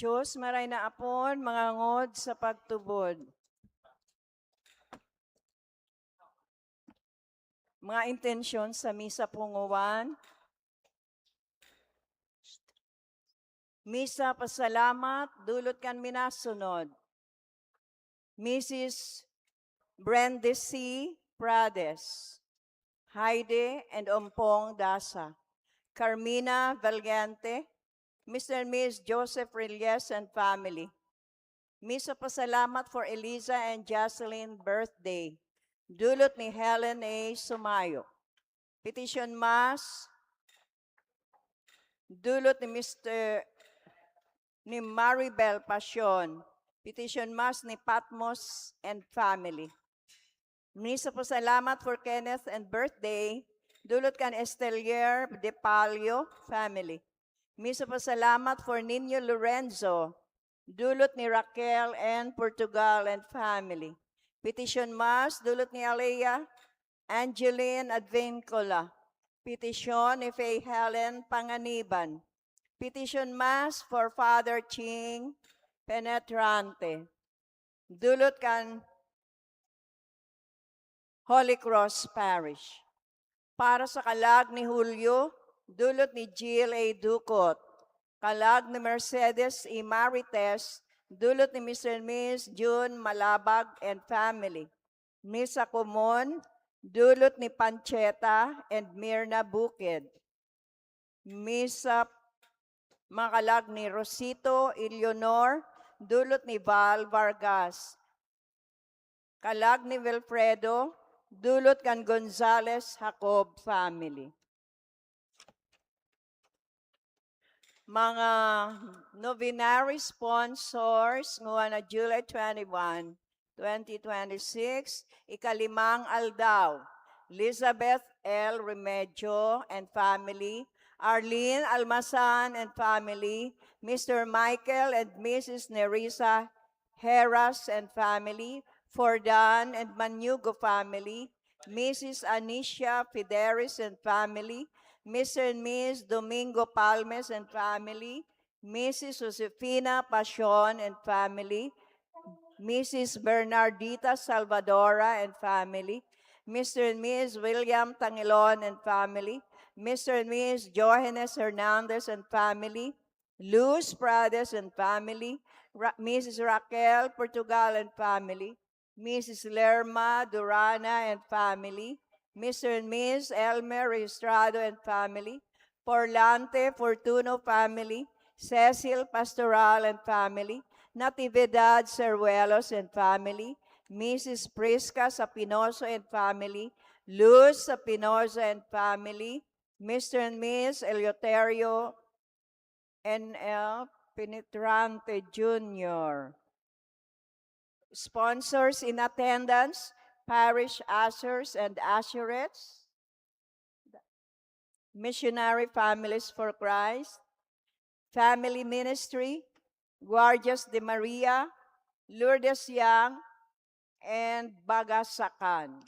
Diyos, maray na apon, mangangod sa pagtubod. Mga intensyon sa misa pungowan. Misa pasalamat, dulot kan minasunod. Misis Brende C. Prades, Haide and Ompong Dasa, Carmina Valiente, Mister and Miss Joseph Reyes and family. Misa pasalamat for Eliza and Jocelyn birthday. Dulot ni Helen A. Sumayo. Petition Mass, dulot ni Mister ni Maribel Pasion. Petition Mass ni Patmos and family. Misa pasalamat for Kenneth and birthday, dulot kan Estelier de Palio family. Misa pasalamat for Niño Lorenzo, dulot ni Raquel and Portugal and family. Petition Mass, dulot ni Alea Angeline Advincula. Petition ni Faye Helen Panganiban. Petition Mass for Father Ching Penetrante. Dulot kan Holy Cross Parish. Para sa kalag ni Julio, dulot ni Jill A. Ducot. Kalag ni Mercedes E. Marites, dulot ni Mister and Miss June Malabag and family. Misa Komon, dulot ni Pancheta and Mirna Bukid. Misa, mga kalag ni Rosito Eleonor, dulot ni Val Vargas. Kalag ni Wilfredo, dulot kan Gonzales Jacob family. Mga novenary sponsors, ngua na July twenty-one, twenty twenty-six, ikalimang aldaw, Elizabeth L. Remedio and family, Arlene Almasan and family, Mister Michael and Missus Nerissa Heras and family, Fordan and Manugo family, Missus Anicia Fideris and family, Mister and Miss Domingo Palmes and family, Missus Josefina Pasion and family, Missus Bernardita Salvadora and family, Mister and Miss William Tangilon and family, Mister and Miss Johannes Hernandez and family, Luz Prades and family, Ra-, Missus Raquel Portugal and family, Missus Lerma Durana and family, Mister and Miss Elmer Registrado and family, Porlante Fortuno family, Cecil Pastoral and family, Natividad Seruelos and family, Missus Prisca Sapinoso and family, Luz Sapinoso and family, Mister and Miss Eleuterio N L Penetrante Junior Sponsors in attendance, parish ushers and usherettes, Missionary Families for Christ, Family Ministry, Guardias de Maria, Lourdes Young, and Bagasakan.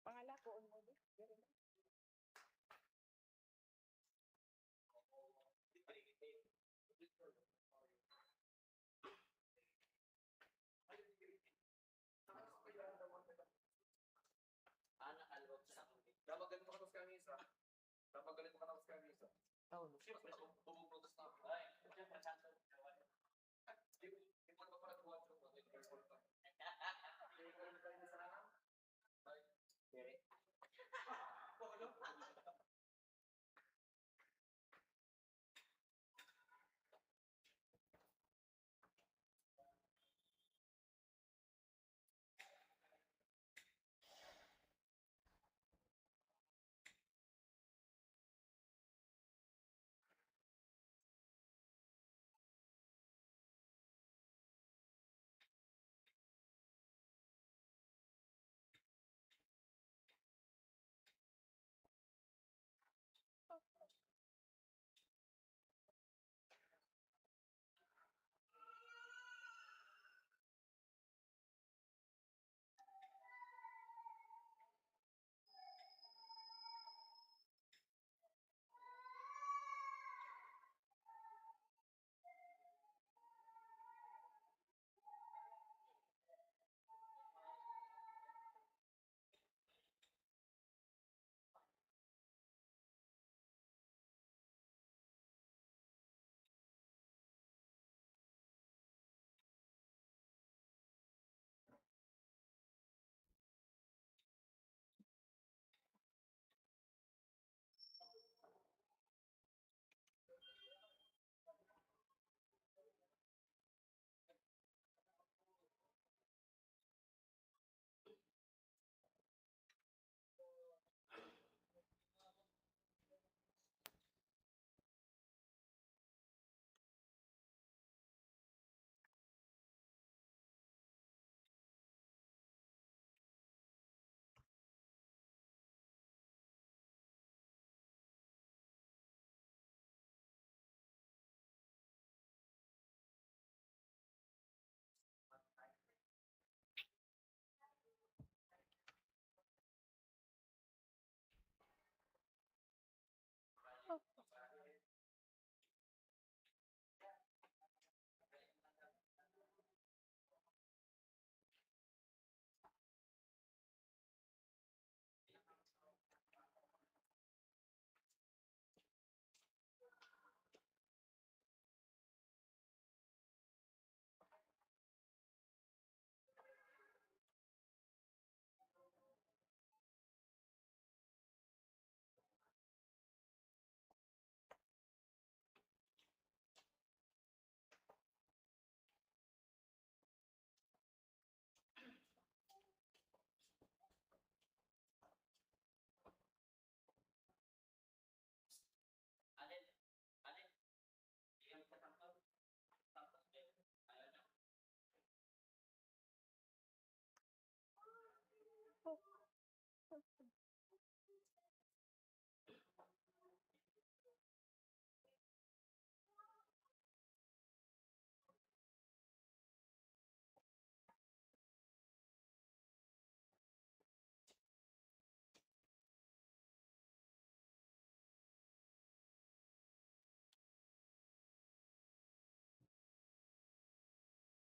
Pangalakoon mo, di? Dapat ganito ka tapos kanisa. Dapat ganito ka tapos kanisa. Oh. Sino sa bubog mo gusto? Ay, di mo pa pala tuwa sa mga airport pa. Airport pa yun sa Spirit.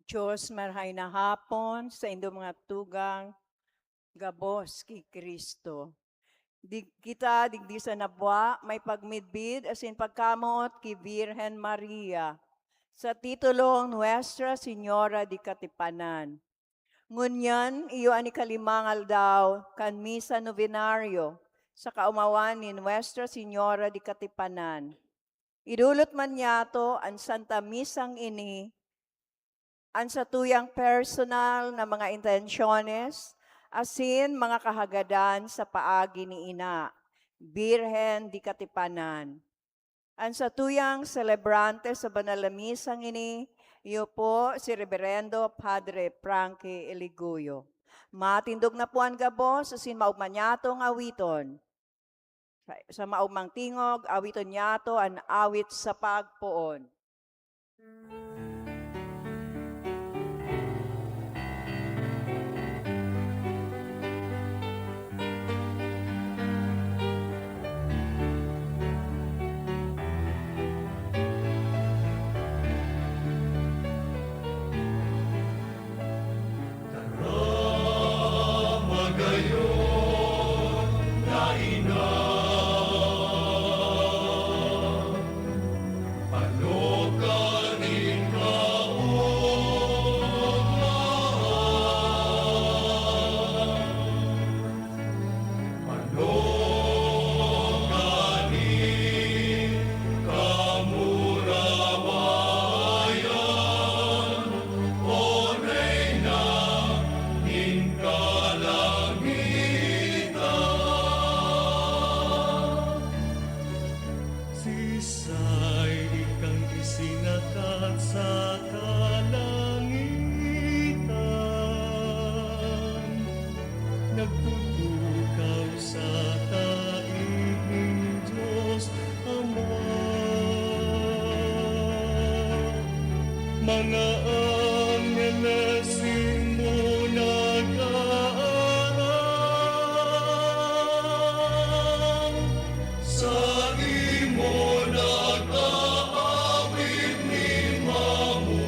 Diyos, marahay na hapon sa indo mga tugang gabos ki Cristo. Di, kita digdi sa nabwa, may pagmidbid asin pagkamoot ki Birhen Maria, sa titulong Nuestra Señora de Katipanan. Ngunyan, iyo an ikalimang aldaw kan Misa Novenario sa kaomawan ni Nuestra Señora de Katipanan. Idolot man niyato an Santa Misang ini, an satuyang personal na mga intensyones asin mga kahagadan sa paagi ni Ina, Birhen de Katipanan. An satuyang selebrante sa banal na misang ini, iyo po si Reberendo Padre Frankie Eliguyo. Matindog na po an gabos asin maogma nyato nga awiton. Sa, sa maogmang tingog, awiton nyato an awit sa pagpoon. Sisay ikang isinakat sa kalangitan, nagtutukaw sa taing Diyos Ama. Mga angheles simo nag-aaram, saimo nag-aawit nin mamuraway.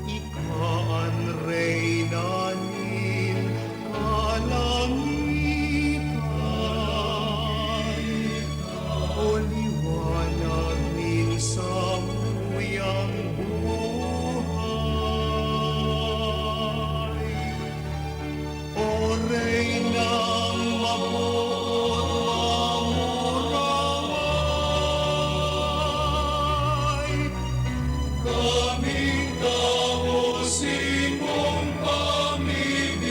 Ika an Reyna nin kalangitan, o liwanag nin samuyang buhay. O Reynang mapoon mamuraway, kaming tawo simong pamibian.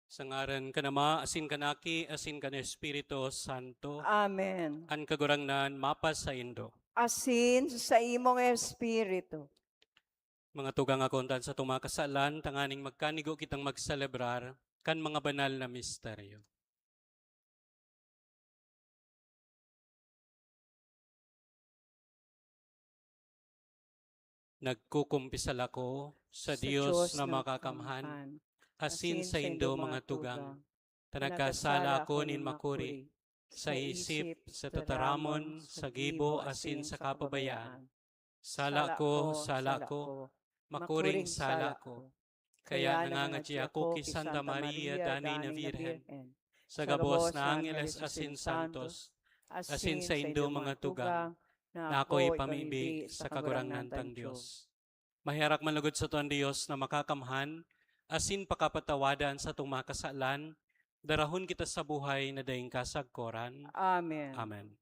Sa ngaran kan Ama, asin kan Aki, asin kan Espiritu Santo. Amen. An Kagurangnan mapasaindo. Asin sa imong espiritu. Mga tugang, akontan sa tumang kasalan, tanganing magkanigo kitang magselebrar kan mga banal na misteryo. Nagkukumpisal ako sa Sa Dios Dios na na makakamhan, makakamhan, asin asin saindo, saindo, mga mga tugang, tugang, ta na nagkasala nagkasala ako ako nin nin makuri, makuri, sa sa isip, isip, sa sa tataramon, tataramon, sa sa gibo, gibo, asin asin sa sa kapabayaan. kapabayaan. Sala Sala ko, ko, sala sala ko, ko, makuring makuring sala sala ko. ko. Kaya nangangadya ako ki Santa Maria, danay na Birhen, sa gabos na angeles asin santos, asin saindo mga tugang, na ako ipamibi sa Kagurangnan tang Dios. Maherak man lugod sato an Dios na Makakamhan, asin pakapatawadan satong mga kasalan, darahon kita sa buhay na daing kasagkoran. Amen. Amen.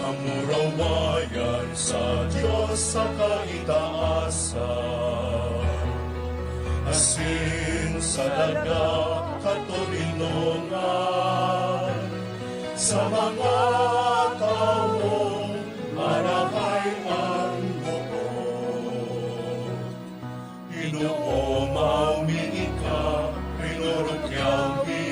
Kamurawayan sa Dios sa kaitaasan, asin sa daga katoninongan, sa mga tawong marahay an buot. Inoomaw mi ika, rinurukyaw mi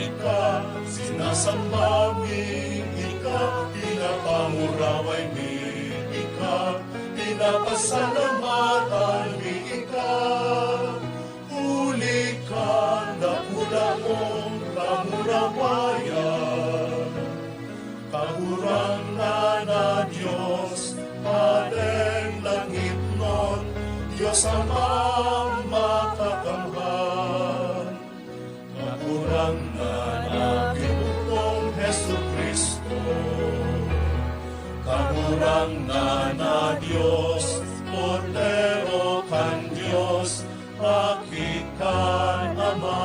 ika, sinasamba mi ika, pinapamuraway mi ika, pinapasalamatan mi ika. Huli kan dakula mong kamurawayan. Kagurangnan na Dios, Hadeng langitnon, Dios Amang Makakamhan. Kagurangnan na Ginoo Jesu-Cristo, Kagurangnan na Dios, Kordero kan Dios, Aki kan Ama.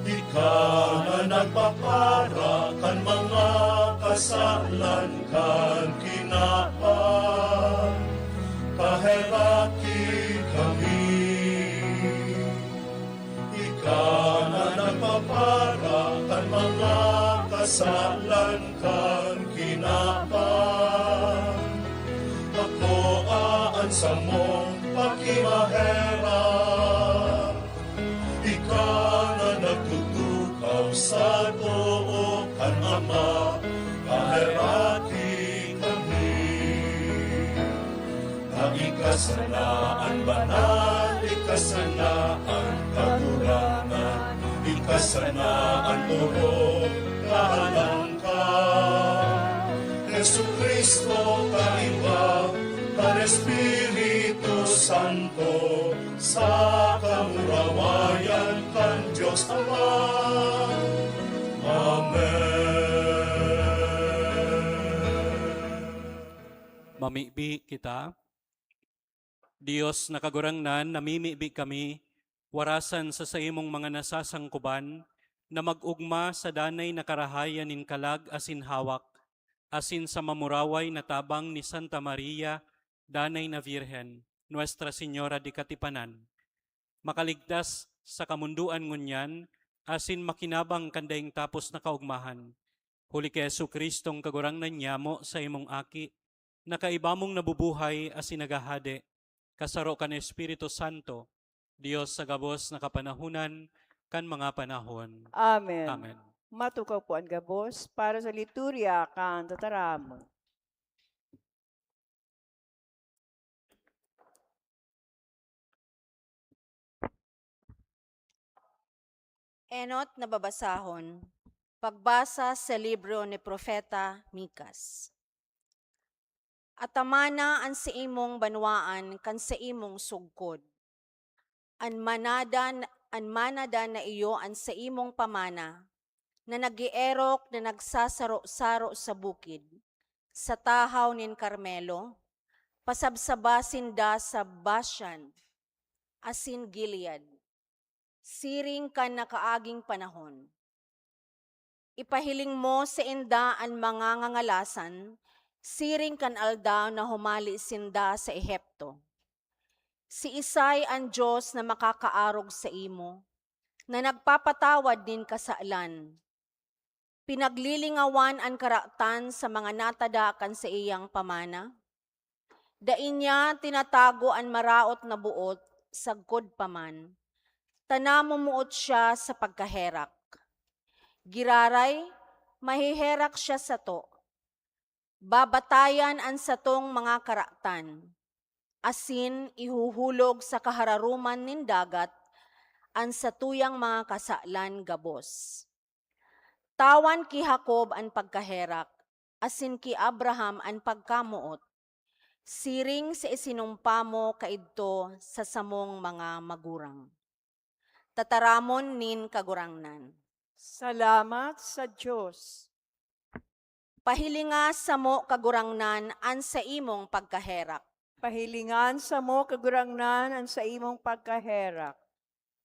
Ika na nagpapara kan mga kasalan kan kinaban, kaheraki kami. Ika na nagpapara kan mga kasalan kan kinaban, akoa an samong pakimaherak. Ika na nagtutukaw sa too kan Ama, kaheraki kami. Na ika sana an banal, ika sana an kagurangnan, ika sana an orog, kahalang ka, Jesu-Cristo, kaiba kan Espiritu Santo, sa kamurawayan kan Dios Ama. Amen. Mamibi kita. Dios na Kagurangnan, namimibi kami, warasan sa saimong mga nasasangkoban, na mag-ogma sa danay na karahayan nin kalag asin hawak, asin sa mamuraway na tabang ni Santa Maria, Danay na Virgen, Nuestra Señora de Katipanan, makaligtas sa kamondoan ngunyan, asin makinabang kan daing tapos na kaogmahan. Huli ki Jesu-Cristong Kagurangnan nyamo, saimong Aki, na kaiba mong nabubuhay asin naghahade, kasaro kan Espiritu Santo, Dios sa gabos na kapanahonan kan mga panahon. Amen. Amen. Matukaw po an gabos para sa liturya kan tataram. Enot na babasahon, pagbasa sa libro ni Propeta Micas. Atamana an saimong banwaan kan saimong sugkod. An manadan, an manadan na iyo an saimong pamana, na nag-eerok na nagsasaro-saro sa bukid, sa tahaw nin Carmelo, pasabsaba sinda sa Bashan asin Gilead, siring kan nakaaging panahon. Ipahiling mo sainda an mga ngangalasan, siring kan aldaw na humale sinda sa Ehipto. Siisay an Dios na makakaarog saimo, na nagpapatawad nin kasalan? Pinaglilingawan an karatan sa mga natada kan saiyang pamana? Dai niya tinatago an maraot na boot sagkod pa man, ta namumuot siya sa pagkaherak. Giraray, maheherak siya sato. Babatayan an satong mga karatan, asin ihuhulog sa kahararoman nin dagat an satuyang mga kasalan gabos. Tawan ki Jacob an pagkaherak, asin ki Abraham an pagkamoot, siring sa isinumpa mo kaidto sa samong mga magurang. Tataramon nin Kagurangnan. Salamat sa Dios. Pahilinga samo, Kagurangnan, an saimong pagkaherak. Pahilingan samo, Kagurangnan, an saimong pagkaherak.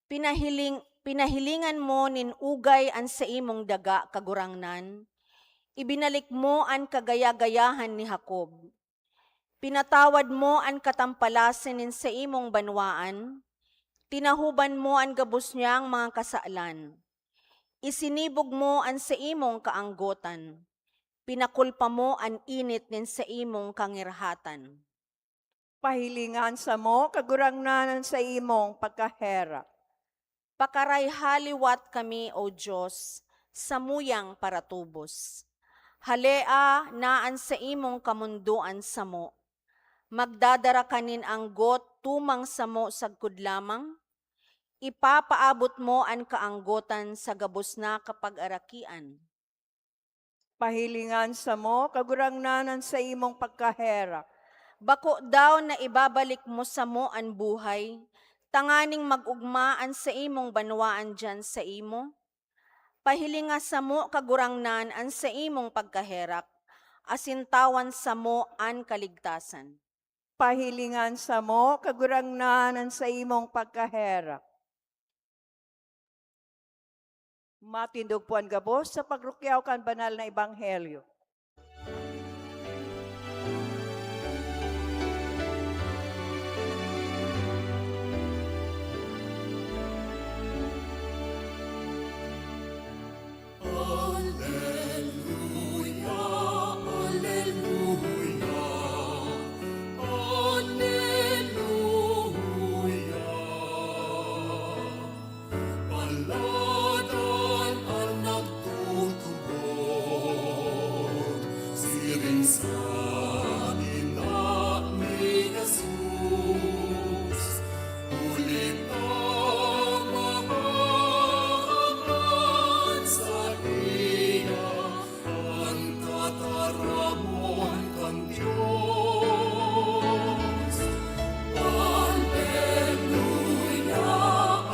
Pinahiling-, pinahilingan mo nin ugay an saimong daga, Kagurangnan. Ibinalik mo an kagaya-gayahan ni Jacob. Pinatawad mo an katampalasan nin saimong banwaan. Tinahoban mo an gabos niyang mga kasalan. Isinibog mo an saimong kaanggotan. Pinakulpa mo an init nin saimong kangirhatan. Pahilingan samo, Kagurangnan, an saimong pagkaherak. Pakarayha liwat kami, O Dios, samuyang paratubos. Halea na an saimong kamondoan samo. Magdadara ka nin anggot tumang samo sagkod lamang? Ipapaabot mo an kaanggotan sa gabos na kapagarakian. Pahilingan samo, Kagurangnan, an saimong pagkaherak. Bako daw na ibabalik mo samo an buhay, tanganing mag-ogma an saimong banwaan diyan saimo? Pahilinga samo, Kagurangnan, an saimong pagkaherak, asin tawan samo an kaligtasan. Pahilingan samo, Kagurangnan, an saimong pagkaherak. Matindog po an gabos sa pagrukyaw kan banal na ebanghelyo. Aleluya, aleluya, aleluya. Paladan an nagtutubod, siring sa ina ni Jesus. Huli ta mahahapan saiya an tataramon kan Dios. Aleluya,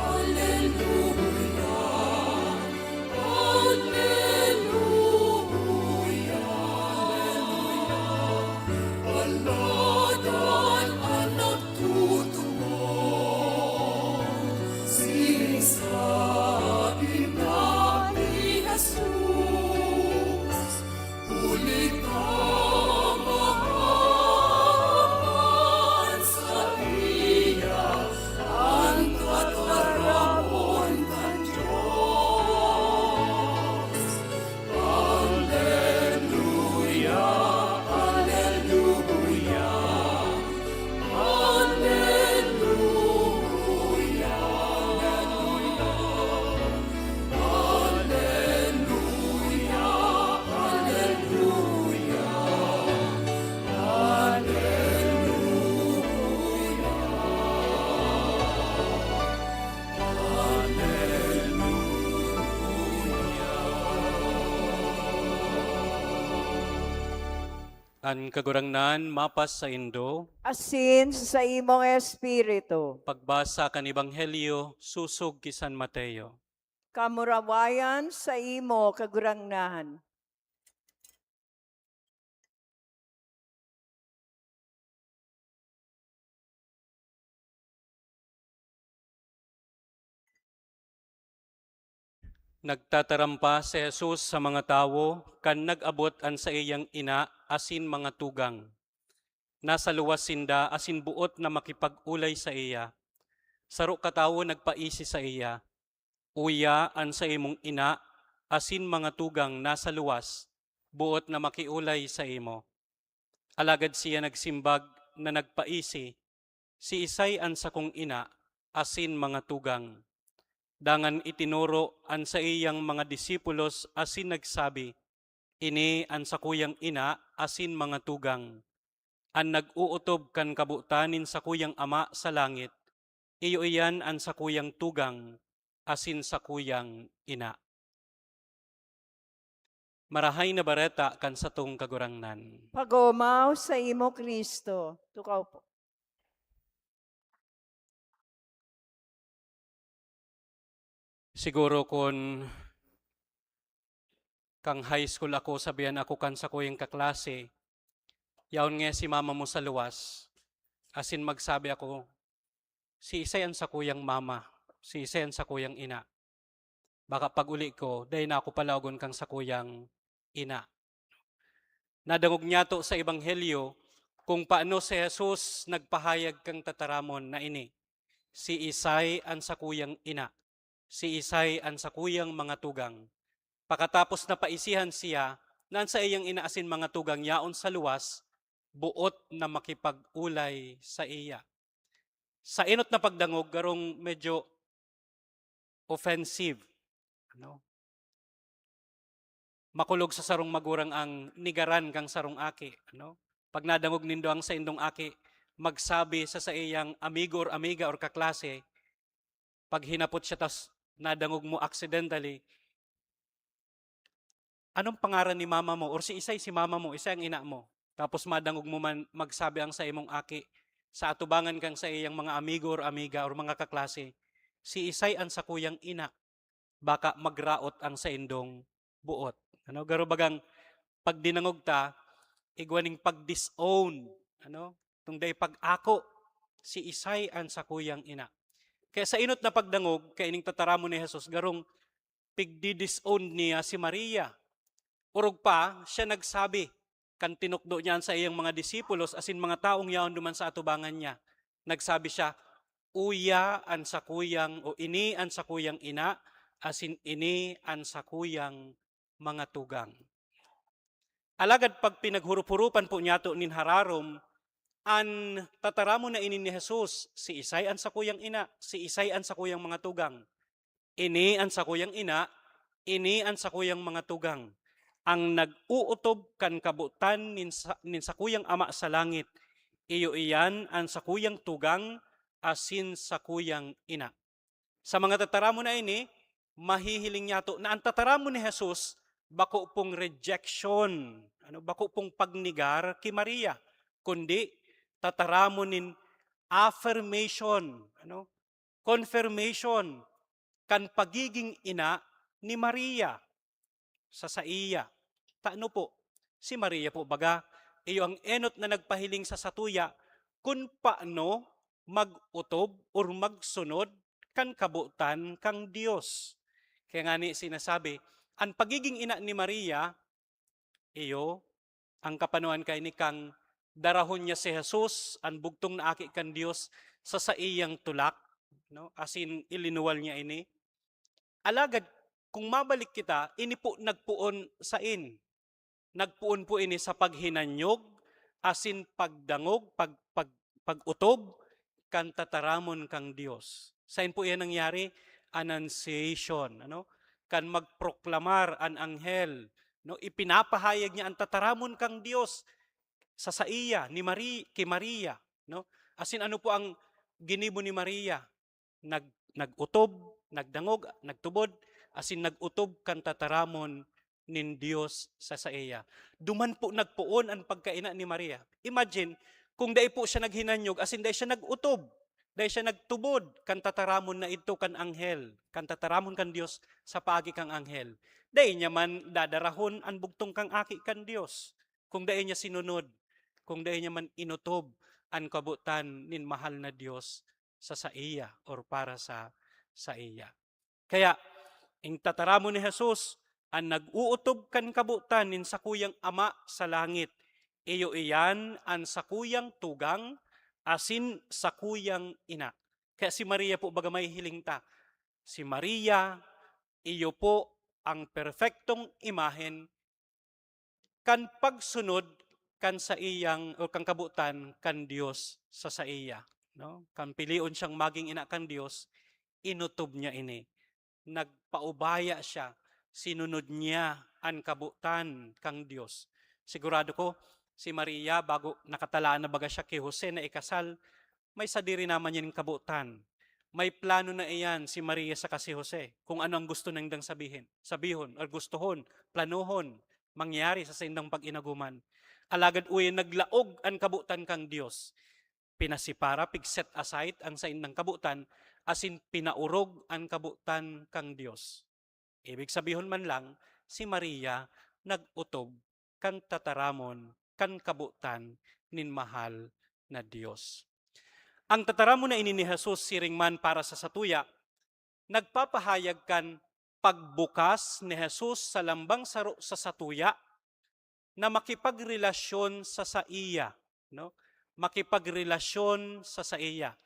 aleluya, aleluya, aleluya. Paladan an nagtutubod, siring sa ina ni Jesus. Huli ta mahahapan saiya an tataramon kan Dios. Aleluya, aleluya, aleluya, aleluya, aleluya, aleluya, aleluya. An Kagurangnan mapasaindo. Asin sa imong espiritu. Pagbasa kan Ebanghelyo sosog ki San Mateo. Kamurawayan saimo, Kagurangnan. Nagtataram pa si Jesus sa mga tawo kan nag-abot an saiyang ina asin mga tugang. Nasa luwas sinda asin boot na makipag-olay saiya. Saro ka tawo nagpaisi saiya, "Uya an saimong ina asin mga tugang nasa luwas, boot na makiolay saimo." Alagad siya nagsimbag na nagpaisi, "Siisay an sakong ina asin mga tugang?" Dangan itinoro an saiyang mga disipulos asin nagsabi, "Ini an sakuyang ina asin mga tugang. An nag-ootob kan kabotan nin sakuyang Ama sa langit, iyo iyan an sakuyang tugang asin sakuyang ina." Marahay na Bareta kan satong Kagurangnan. Pagomaw saimo, Cristo. Tukaw po. Siguro kun kan high school ako, sabihan ako kan sakuyang kaklase, "Yaon ngaya si mama mo sa luwas." Asin magsabi ako, "Siisay an sakuyang mama? Siisay an sakuyang ina?" Baka pag-uli ko, dai na ako palaogon kan sakuyang ina. Nadangog niyato sa Ebanghelyo kung paano si Jesus nagpahayag kan tataramon na ini, "Siisay an sakuyang ina? Siisay an sakuyang mga tugang?" Pakatapos napaisihan siya na an saiyang ina asin mga tugang yaon sa luwas, boot na makipag-olay saiya. Sa enot na pagdangog, garong medyo offensive, ano? Makulog sa sarong magurang ang nigaran kan sarong aki, ano? Pag nadangog nindo ang saindong aki magsabi sa saiyang amigo or amiga or kaklase, pag hinapot siya tas nadangog mo accidentally, "Anong pangaran ni mama mo?" or "Siisay si mama mo? Isay ang ina mo?" Tapos madangog mo man magsabi ang saimong aki sa atubangan kan saiyang mga amigo or amiga or mga kaklase, "Siisay an sakuyang ina?" Baka magraot ang saindong buot. Ano, garo bagang pag dinangog ta, igwa ning pag-disown, ano, tong dai pag-ako, "Siisay an sakuyang ina?" Kaya sa enot na pagdangog, kaining tataramon ni Jesus, garong pigdi-disown niya si Maria. Orog pa, siya nagsabi, kan tinukdo niya an saiyang mga disipulos asin mga tawong yaon duman sa atubangan niya. Nagsabi siya, "Uya an sakuyang o ini an sakuyang ina, asin ini an sakuyang mga tugang." Alagad pag pinaghurop-huropan po niyato nin hararom, an tataramon na ini ni Jesus, "Siisay an sakuyang ina? Siisay an sakuyang mga tugang?" Ini an sakuyang ina, ini an sakuyang mga tugang. An nag-ootob kan kabotan nin sa-, nin sakuyang Ama sa langit, iyo iyan an sakuyang tugang asin sakuyang ina. Sa mga tataramon na ini, mahihiling niyato na an tataramon ni Jesus bako pong rejection, ano, bako pong pagnegar ki Maria, kundi tataramon nin affirmation, ano, confirmation kan pagiging ina ni Maria sa saiya. Tano po, si Maria po baga, iyo ang enot na nagpahiling sa satuya kun paano mag-otob or magsunod kan kabotan kan Dios. Kaya ngani sinasabi, an pagiging ina ni Maria, iyo, ang kapanoan kaini kan darahon niya si Jesus, an bugtong na Aki kan Dios, sa saiyang tulak, no? Asin ilinuwal niya ini. Alagad, kung mabalik kita, ini po nagpoon sain? Nagpoon po ini sa paghinanyog, asin pagdangog, pag-, pag-, pag-otob kan tataramon kan Dios. Sain po iyan nangyari? Annunciation, ano? Kan magproklamar an anghel, no? Ipinapahayag niya an tataramon kan Dios sa saiya, ni Mari-, ki Maria, no? Asin ano po ang ginibo ni Maria? Nag-, nag-otob, nagdangog, nagtubod, asin nag-otob kan tataramon nin Dios sa saiya. Duman po nagpoon an pagkaina ni Maria. Imagine, kung dai po siya naghinanyog, asin dai siya nag-otob, Dai siya nagtubod kan tataramon na idto kan anghel, kan tataramon kan Dios sa paagi kan anghel. Dai niya man dadarahon an bugtong kan Aki kan Dios, kung dai niya sinunod, kung dai niya man inotob an kabotan nin mahal na Dios sa saiya or para sa saiya. Kaya, ing tataramon ni Jesus, an nag-ootob kan kabotan nin sakuyang Ama sa langit, iyo iyan an sakuyang tugang asin sakuyang ina. Kaya si Maria po, baga mahihiling ta, si Maria, iyo po ang perpektong imahen kan pagsunod kan saiyang o kan kabotan kan Dios sa saiya, no? Kan pilion siyang maging ina kan Dios, inotob niya ini. Nagpaubaya siya, sinunod niya an kabotan kan Dios. Sigurado ko, si Maria, bago nakatalaan na baga siya ki Jose na ikasal, may sadiri naman yan kabotan. May plano na iyan si Maria saka si Jose, kung ano ang gusto nindang sabihin, sabihon, or gustohon, planohon, mangyari sa saindang pag-inagoman. Alagad uya naglaog an kabotan kan Dios. Pinasipara, pig-set aside an saindang kabotan, asin pinaorog an kabotan kan Dios. Ibig sabihon man lang, si Maria nag-otob kan tataramon kan kabotan nin mahal na Dios. Ang tataramon na ini ni Jesus siring man para sa satuya, nagpapahayag kan pagbukas ni Jesus sa lambang saro sa satuya na makipagrelasyon sa saiya, no? Makipagrelasyon sa saiya.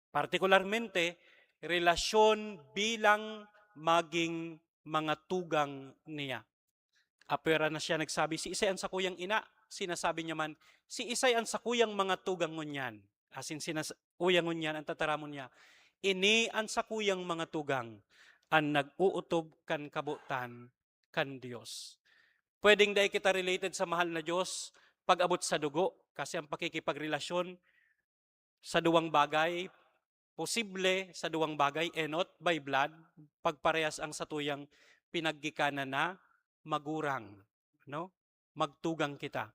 Partikularmente, relasyon bilang maging mga tugang niya. Apwera na siya nagsabi, "Siisay an sakuyang ina?" Sinasabi niya man, "Siisay an sakuyang mga tugang ngunyan?" Asin sinas-, uya ngunyan an tataramon niya, "Ini an sakuyang mga tugang, an nag-ootob kan kabotan kan Dios." Pwedeng dai kita related sa mahal na Dios pag-abot sa dugo, kasi ang pakikipagrelasyon sa duwang bagay, posible sa duwang bagay, enot, by blood, pagparehas ang satuyang pinaggikanan na magurang, no? Magtugang kita.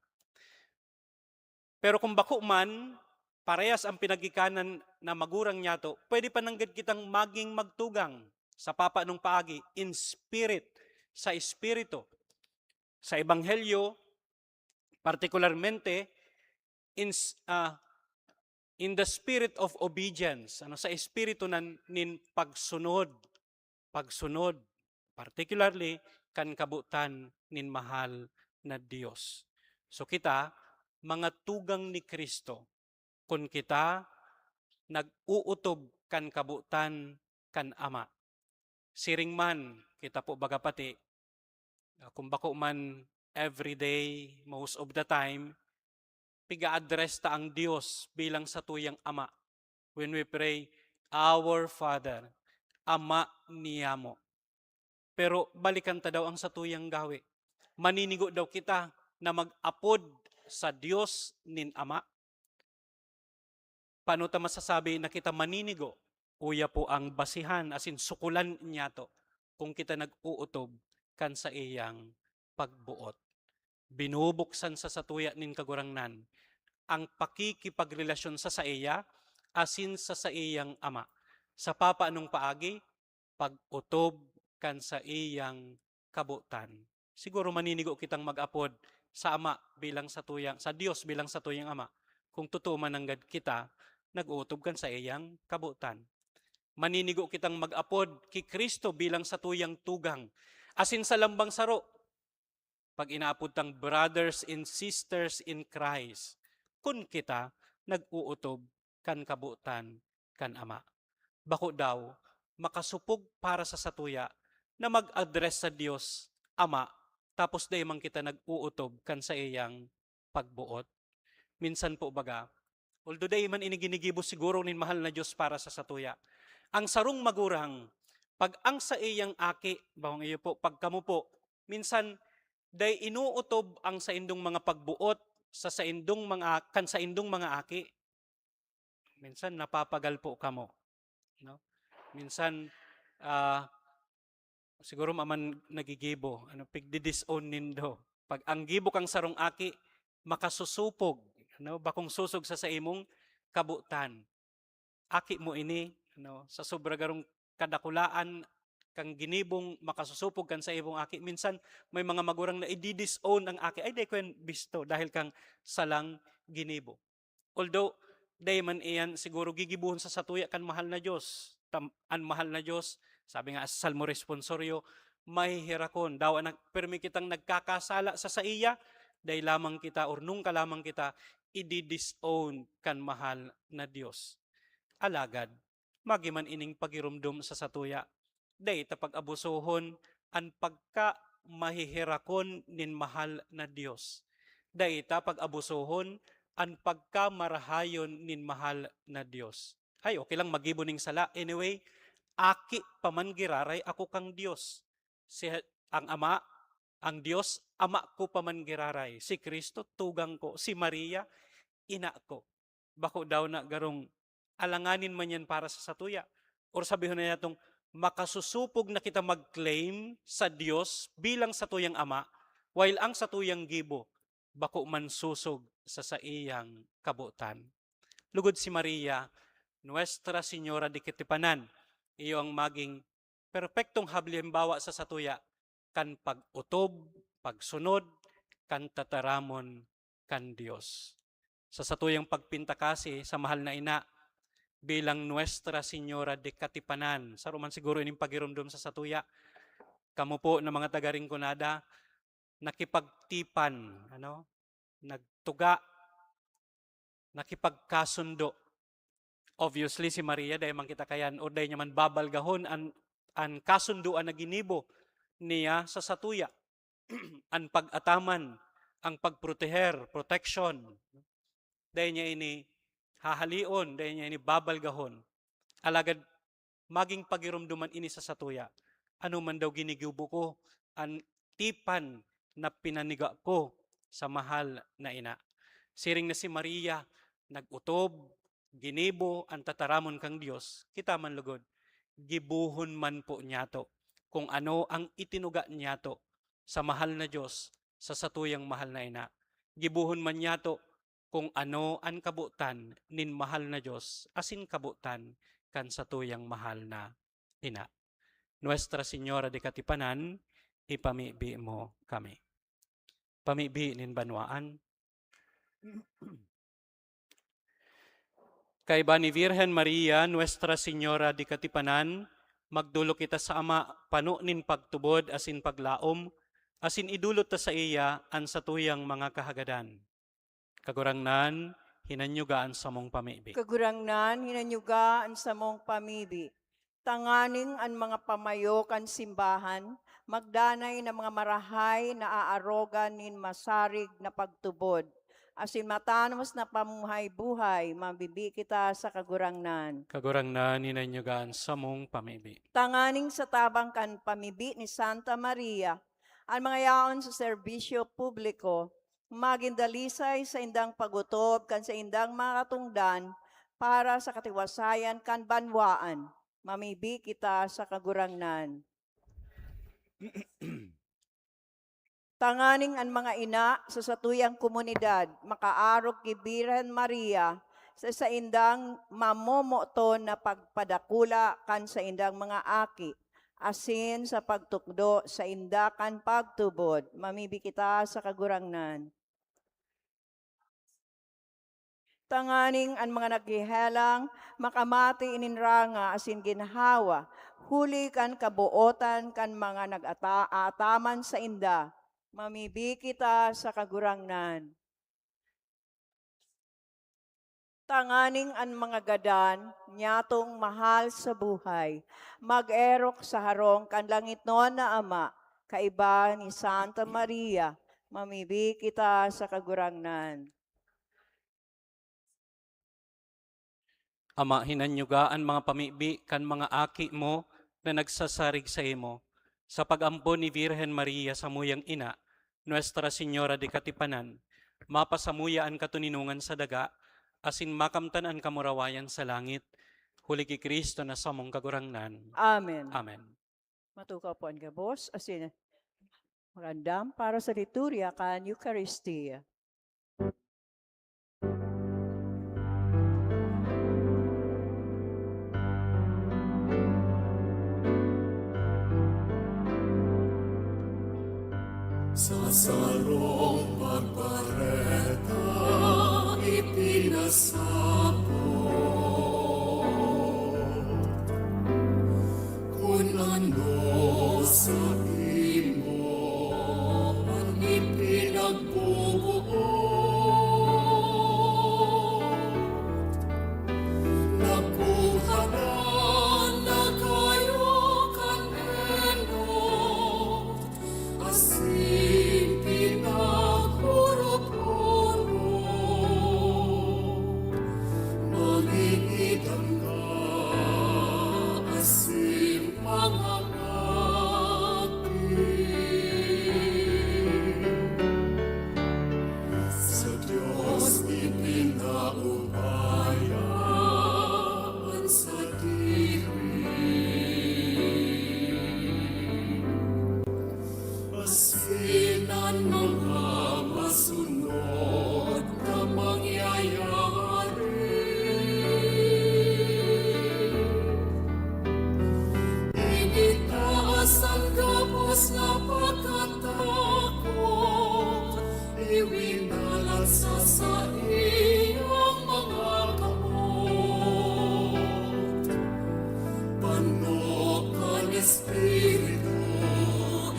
Pero kung bako man, parehas ang pinaggikanan na magurang niyato, pwede pa nanggad kitang maging magtugang sa papanong paagi, in spirit, sa espiritu. Sa ebanghelyo, partikularmente, in s-, ah, in the spirit of obedience, ano, sa espiritu nan-, nin pagsunod, pagsunod, particularly kan kabotan nin mahal na Dios. So kita, mga tugang ni Cristo, kun kita nag-uutob kan kabotan kan Ama. Siring man, kita po baga pati, ah, kung bako man every day, most of the time, piga-address ta ang Dios bilang satuyang Ama. When we pray, "Our Father," Ama niyamo. Pero balikan ta daw ang satuyang gawe. Maninigo daw kita na mag-apod sa Dios nin Ama? Paano ta masasabi na kita maninigo? Uya po ang basihan asin sukulan niyato kung kita nag-uutob kan saiyang pagboot. Binubuksan sa satuya nin Kagurangnan ang pakikipagrelasyon sa saiya asin sa saiyang Ama. Sa papaanong paagi? Pag-otob kan saiyang kabotan. Siguro maninigo kitang mag-apod sa Ama bilang satuyang, sa Dios bilang satuyang Ama, kung totoo man nanggad kita nag-ootob kan saiyang kabotan. Maninigo kitang mag-apod ki Cristo bilang satuyang tugang, asin sa lambang saro, pag inaapod tang brothers and sisters in Christ, kun kita nag-ootob kan kabotan kan Ama. Bako daw makasopog para sa satuya na mag-address sa Dios Ama, tapos dai man kita nag-ootob kan saiyang pagboot? Minsan po baga, although dai man ini ginigibo siguro nin mahal na Dios para sa satuya, ang sarong magurang, pag ang saiyang aki, bawang iyo po, pag kamo po, minsan dai inootob ang saindong mga pagboot sa saindong mga, kan saindong mga aki. Minsan napapagal po kamo, no? Minsan, ah, siguro maman nagigibo, ano, pigdi-disown nindo. Pag ang gibo kang sarong aki, makasusupog, ano, bakong susog sa saimong kabotan. aki mo ini, ano, sa sobra garong kadakulaan kan ginibong makasusupog kan sa imong aki. Minsan, may mga magurang na idi-disown ang aki, "Ay, dai ko yan bisto dahil kang salang ginibo." Although, dai man iyan siguro gigibohon sa satuya kan mahal na Dios. Tam-, an mahal na Dios, sabi nga sa Salmo Responsorio, maheherakon. Dawa na pirmi kitang nagkakasala sa saiya, dai lamang kita or nungka lamang kita idi-disown kan mahal na Dios. Alagad, magi man ining pagiromdom sa satuya, dai ta pag-abusohon an pagkamaheherakon nin mahal na Dios. Dai ta pag-abusohon an pagkamarahayon nin mahal na Dios. Ay, okay lang magibo ning sala. Anyway, aki pa man giraray ako kan Dios. Si, ang Ama, ang Dios, Ama ko pa man giraray. Si Cristo, tugang ko. Si Maria, ina ko. Bako daw na garong alanganin man yan para sa satuya. Or sabihon na natong makasusupog na kita mag-claim sa Dios bilang satuyang Ama, while ang satuyang gibo bako man susog sa saiyang kabotan. Lugod si Maria, Nuestra Señora de Katipanan, iyo ang maging perpektong halimbawa sa satuya kan pag-otob, pagsunod kan tataramon kan Dios. Sa satuyang pagpinta kasi sa mahal na ina, bilang Nuestra Señora de Katipanan, saro man siguro ining pagiromdom sa satuya. Kamo po na mga taga Rinconada, nakipagtipan, ano, nagtuga, nakipagkasundo. Obviously, si Maria, dai man kita kayan, o dai niya man babalgahon an, an kasundoan na ginibo niya sa satuya. An pag-ataman, ang pagproteher, protection. Dai niya ini hahalion, dai niya ini babalgahon. Alagad maging pagiromdoman ini sa satuya. Ano man daw ginigibo ko, an tipan na pinaniga ko sa mahal na ina. Siring na si Maria, nag-otob, ginibo an tataramon kan Dios, kita man lugod, gibohon man po niyato kung ano ang itinuga niyato sa mahal na Dios, sa satuyang mahal na ina. Gibohon man niyato kung ano an kabotan nin mahal na Dios asin kabotan kan satuyang mahal na ina. Nuestra Señora de Katipanan, ipamibi mo kami. Pamibi nin banwaan. Kaiba ni Virgen Maria, Nuestra Señora de Katipanan, magdolok kita sa Ama, pano nin pagtubod asin paglaom, asin idolot ta saiya an satuyang mga kahagadan. Kagurangnan, hinanyuga an samong pamibi. Kagurangnan, hinanyuga an samong pamibi. Tanganing an mga pamayo kan simbahan magdanay na mga marahay na aarogan nin masarig na pagtubod, asin matanos na pamuhay-buhay, mamibi kita sa Kagurangnan. Kagurangnan, hinanyuga an samong pamibi. Tanganing sa tabang kan pamibi ni Santa Maria, an mga yaon sa serbisyo publiko, magin dalisay sa indang pag-otob kan sa indang mga katongdan para sa katiwasayan kan banwaan. Mamibi kita sa Kagurangnan. Tanganing an mga ina sa satuyang komunidad makaarog ki Birhen Maria sa saindang mamomoton na pagpadakula kan saindang mga aki, asin sa pagtukdo sainda kan pagtubod. Mamibi kita sa Kagurangnan. Tanganing an mga naghehelang makamati nin ranga asin ginhawa huli kan kabootan kan mga nag-ata-, aataman sainda. Mamibi kita sa Kagurangnan. Tanganing an mga gadan nyatong mahal sa buhay mag-erok sa harong kan langitnon na Ama, kaiba ni Santa Maria. Mamibi kita sa Kagurangnan. Ama, hinanyuga an mga pamibi kan mga aki mo na nagsasarig saimo. Sa pag-ampon ni Virgen Maria, samuyang ina, Nuestra Señora de Katipanan, mapasamuya an katoninongan sa daga, asin makamtan an kamurawayan sa langit, huli ki Cristo na samong Kagurangnan. Amen. Amen. Matukaw po an gabos asin mag-andam para sa liturya kan Eukaristia. Sarong pagbareta ipinasabot, kun ano saimo an ipinagbubuo. Nagbuhadan na kayo kan enot, asin pinaghurop-hurop, mangingidangga asin mangangati. Sa Dios ipinaubaya an sadiri, asin an mga masunod na mangyayari. Initaas an gabos na pagkatakot, iwinalat sa saiyang mga kamot. Panok kan Espiritu,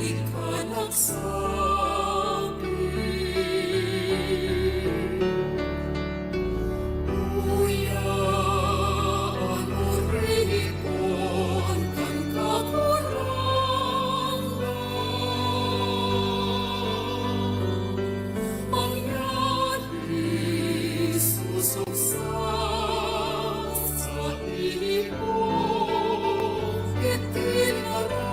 ika nagsabi, "Uya an oripon kan Kagurangnan, mangyari sosog sa saimo itinaram.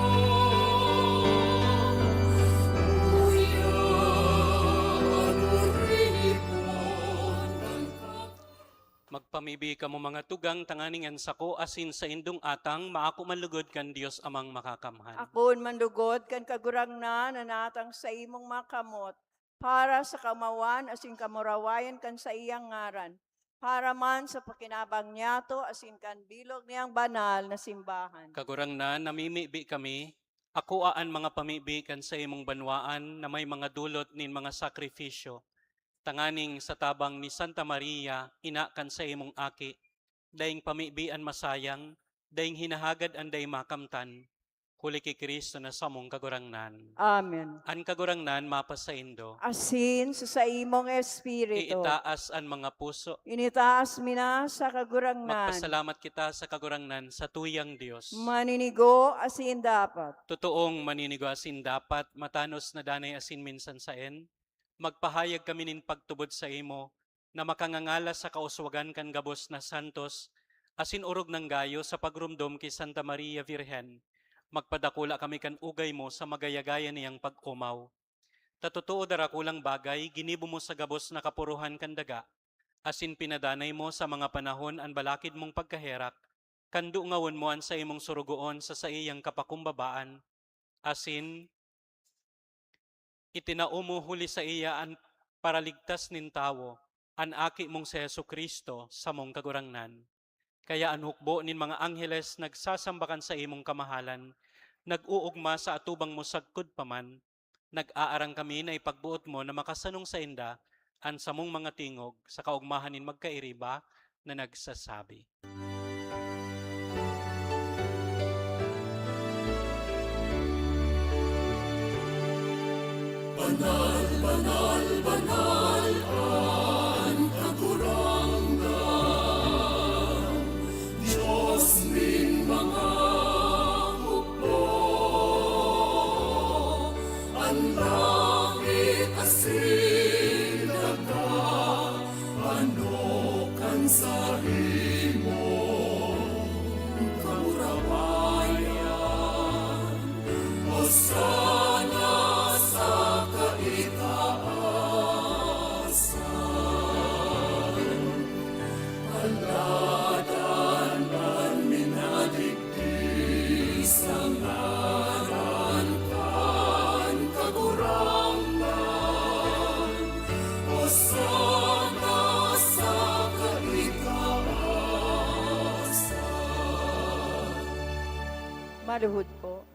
Uya an oripon kan Kagurangnan." Magpamibi kamo, mga tugang, tanganing an sako asin saindong atang maako man lugod kan Dios Amang Makakamhan. Akoon man lugod kan Kagurangnan an atang saimong makamot, para sa kaomawan asin kamurawayan kan saiyang ngaran, para man sa pakinabang niyato asin kan bilog niyang banal na simbahan. Kagurangnan, namimibi kami, akoa an mga pamibi kan saimong banwaan na may mga dulot nin mga sakrifisyo, tanganing sa tabang ni Santa Maria, ina kan saimong Aki, daing pamibi an masayang, daing hinahagad an dai makamtan, huli ki Cristo na samong Kagurangnan. Amen. An Kagurangnan mapasaindo. Asin sa saimong espiritu. Iitaas an mga puso. Initaas mi na sa Kagurangnan. Magpasalamat kita sa Kagurangnan, sa tuyang Dios. Maninigo asin dapat. Totoong maninigo asin dapat, matanos na danay asin minsan saen. Magpahayag kami nin pagtubod saimo, na makangangalas sa kauswagan kan gabos na santos, asin orog nang gayo sa pagromdom ki Santa Maria Virgen. Magpadakula kami kan ugay mo sa magayagaya niyang pag-omaw. Ta totoo, darakulang bagay ginibo mo sa gabos na kapurohan kan daga, asin pinadanay mo sa mga panahon an balakid mong pagkaherak, kan dungawon mo an saimong sorogoon sa saiyang kapakumbabaan, asin itinao mo huli saiya an Paraligtas nin tawo, an Aki mong si Jesu-Cristo, samong Kagurangnan. Kaya an hukbo nin mga angheles nagsasamba kan saimong kamahalan, nag-oogma sa atubang mo sagkod pa man. Nag-aarang kami na ipagboot mo na makasanong sainda an samong mga tingog sa kaogmahan nin magkairiba na nagsasabi, "Banal, banal, banal an Kagurangnan, Dios nin mga hukbo. An langit asin daga, ano kan saimong kamurawayan. Hosana sa kaitaasan. Aladan an minadigdi sa ngaran kan Kagurangnan. Hosana sa kaitaasan." Maluhod po.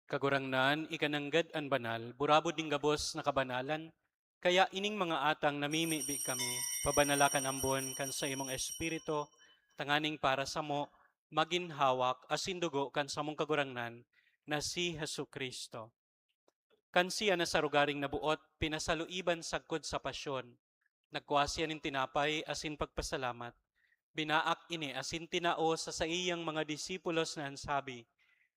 Kagurangnan, ika nanggad an banal, burabod nin gabos na kabanalan, kaya ining mga atang namimibi kami, pabanala kan ambon kan saimong Espiritu, tanganing para samo, magin hawak asin dugo kan samong Kagurangnan na si Jesu-Cristo. Kan siya na sarugaring nabuot, pinasaluiban sagkod sa pasyon, nagkua siya nin tinapay asin pagpasalamat, binaak ini asin tinao sa saiyang mga disipulos na an sabi,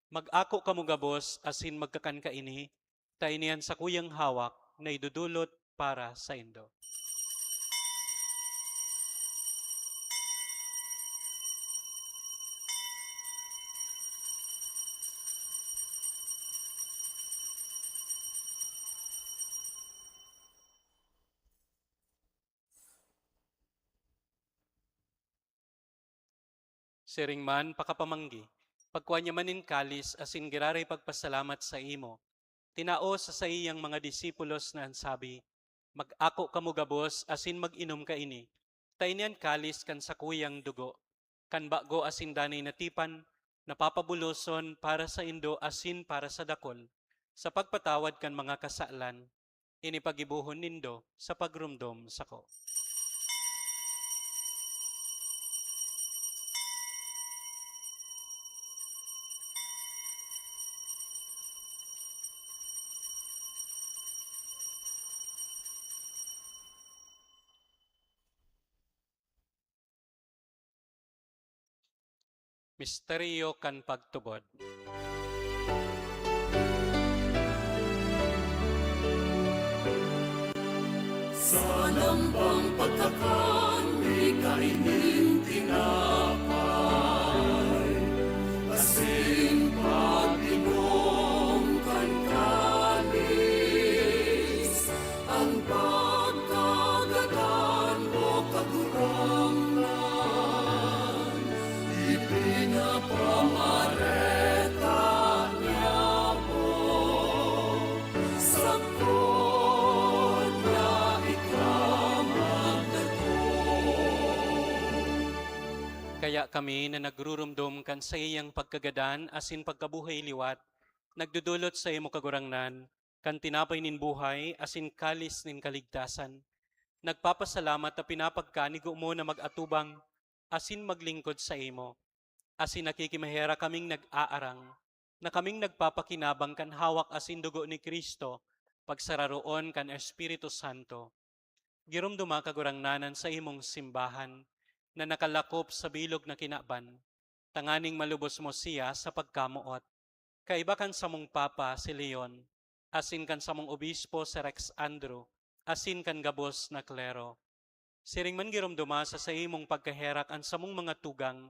"Mag-ako kamo gabos asin magkakan kaini, ta ini an sakuyang hawak na idodolot para saindo." Siring man, pakapamanggi, pagkua niya man nin kalis asin giraray pagpasalamat saimo, tinao sa saiyang mga disipulos na an sabi, "Mag-ako kamo gabos asin mag-inom kaini, ta ini an kalis kan sakuyang dugo, kan bago asin danay na tipan, na papabuloson para saindo asin para sa dakul, sa pagpatawad kan mga kasalan. Ini paggibohon nindo sa pagromdom sako." Misteryo kan pagtubod. Sa lambang pagkakan, mi kaining tinapay, asin pag-inom kan kalis, an pagkagadan mo, Kagurangnan, ipinapamareta niamo, sagkod na ika magdato. Kaya kami na nagruromdom kan saiyang pagkagadan asin pagkabuhay liwat, nagdodolot saimo, Kagurangnan, kan tinapay nin buhay asin kalis nin kaligtasan. Nagpapasalamat ta pinapagkanigo mo na mag-atubang asin maglingkod saimo. Asin nakikimaherak kaming nag-aarang, na kaming nagpapakinabang kan hawak asin dugo ni Cristo, pagsararoon kan Espiritu Santo. Giromdoma, Kagurangnan, an saimong simbahan na nakalakop sa bilog na kinaban, tanganing malubos mo siya sa pagkamoot. Kaiba kan samong Papa, si Leon, asin kan samong Obispo, si Rex Andrew, asin kan gabos na klero. Siring man giromdoma sa saimong pagkaherak an samong mga tugang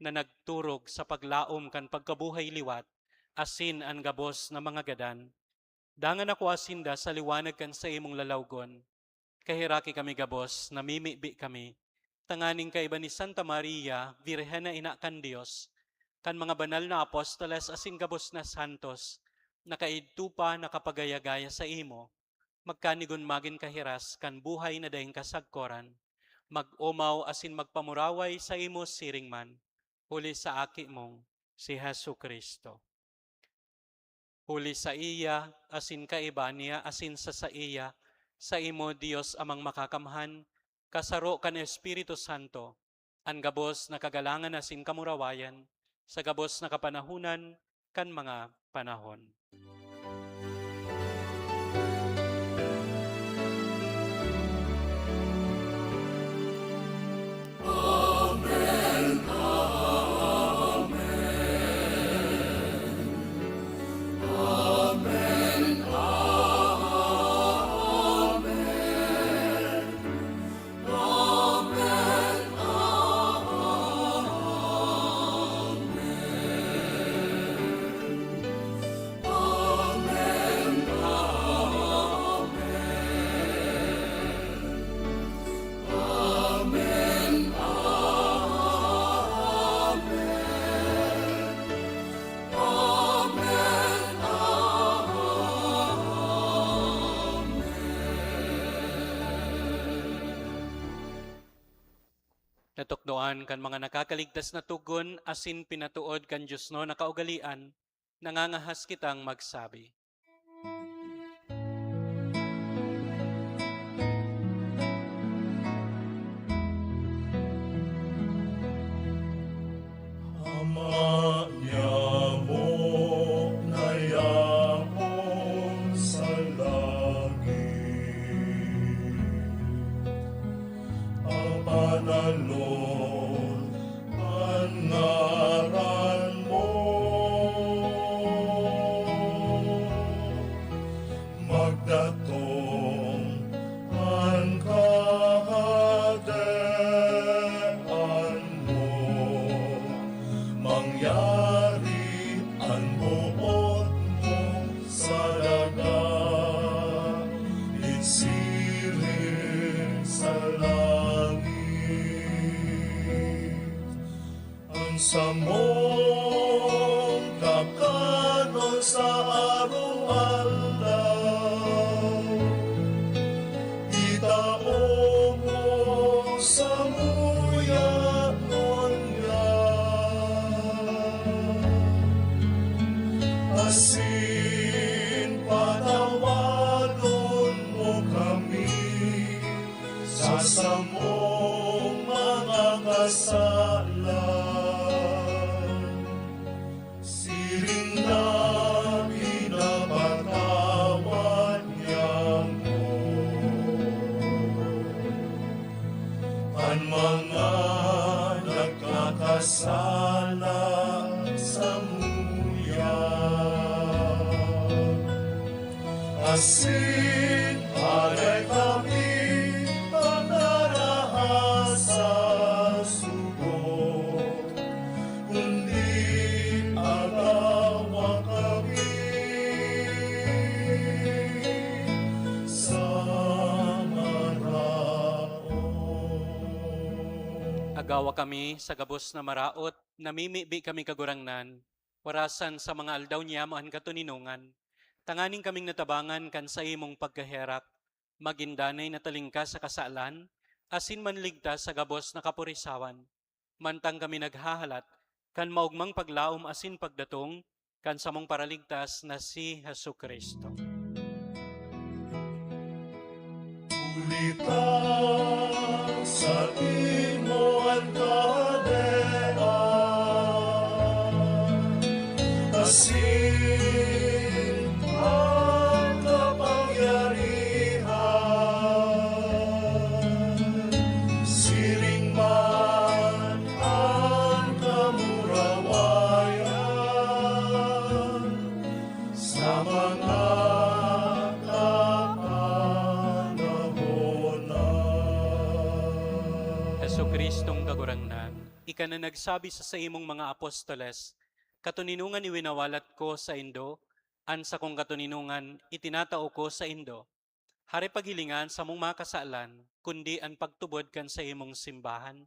na nagturog sa paglaom kan pagkabuhay liwat, asin an gabos na mga gadan. Dangan nakua sinda sa liwanag kan saimong lalawgon. Kaheraki kami gabos, namimibi kami, tanganing kaiba ni Santa Maria, Birhen na Ina kan Dios, kan mga banal na apostoles asin gabos na santos, na kaidto pa nakapagaya-gaya saimo, magkanigon magin kahiras kan buhay na daing kasagkoran, mag-omaw asin magpamuraway saimo siring man, huli sa Aki mong si Jesu-Cristo. Huli saiya, asin kaiba niya, asin sa saiya, saimo, Dios Amang Makakamhan, kasaro kan Espiritu Santo, an gabos na kagalangan asin kamurawayan, sa gabos na kapanahonan kan mga panahon. Natukdoan kan mga nakakaligtas na togon asin pinatood kan diosnon na kaugalean, nangangahas kitang magsabi. Ama niamo na yaon sa langit, apananon an ngaran mo. Magdatong an kahadean mo, mangyari an boot mo sa daga, siring sa langit. An samong kakanon sa araw-araw, itao mo samuya ngunyan, asin patawadon mo kami sa samong mga kasalan, siring na pinapatawad niamo an mga nagkakasala samuya. Asin agay kami pagdaraha sa sugo, kundi agawa kami sa maraot. Agawa kami sa gabos na maraot, namimibi kami, Kagurangnan, warasan sa mga aldaw niyamo an katoninongan, tanganing kaming natabangan kan saimong pagkaherak, magin danay na talingkas sa kasalan, asin manligtas sa gabos na kaporisawan, mantang kami naghahalat kan maogmang paglaom asin pagdatong kan samong Paraligtas na si Jesu-Cristo. Huli ta saimo an kahadean, asin an kapangyarihan, siring man an kamurawayan sa mga kapanahonan. Jesu-Cristong Kagurangnan, ika na nagsabi sa saimong mga apostoles, "Katoninongan iwinawalat ko saindo, an sakong katoninongan itinatao ko saindo." Hare paghilinga an samong mga kasalan, kundi an pagtubod kan saimong simbahan,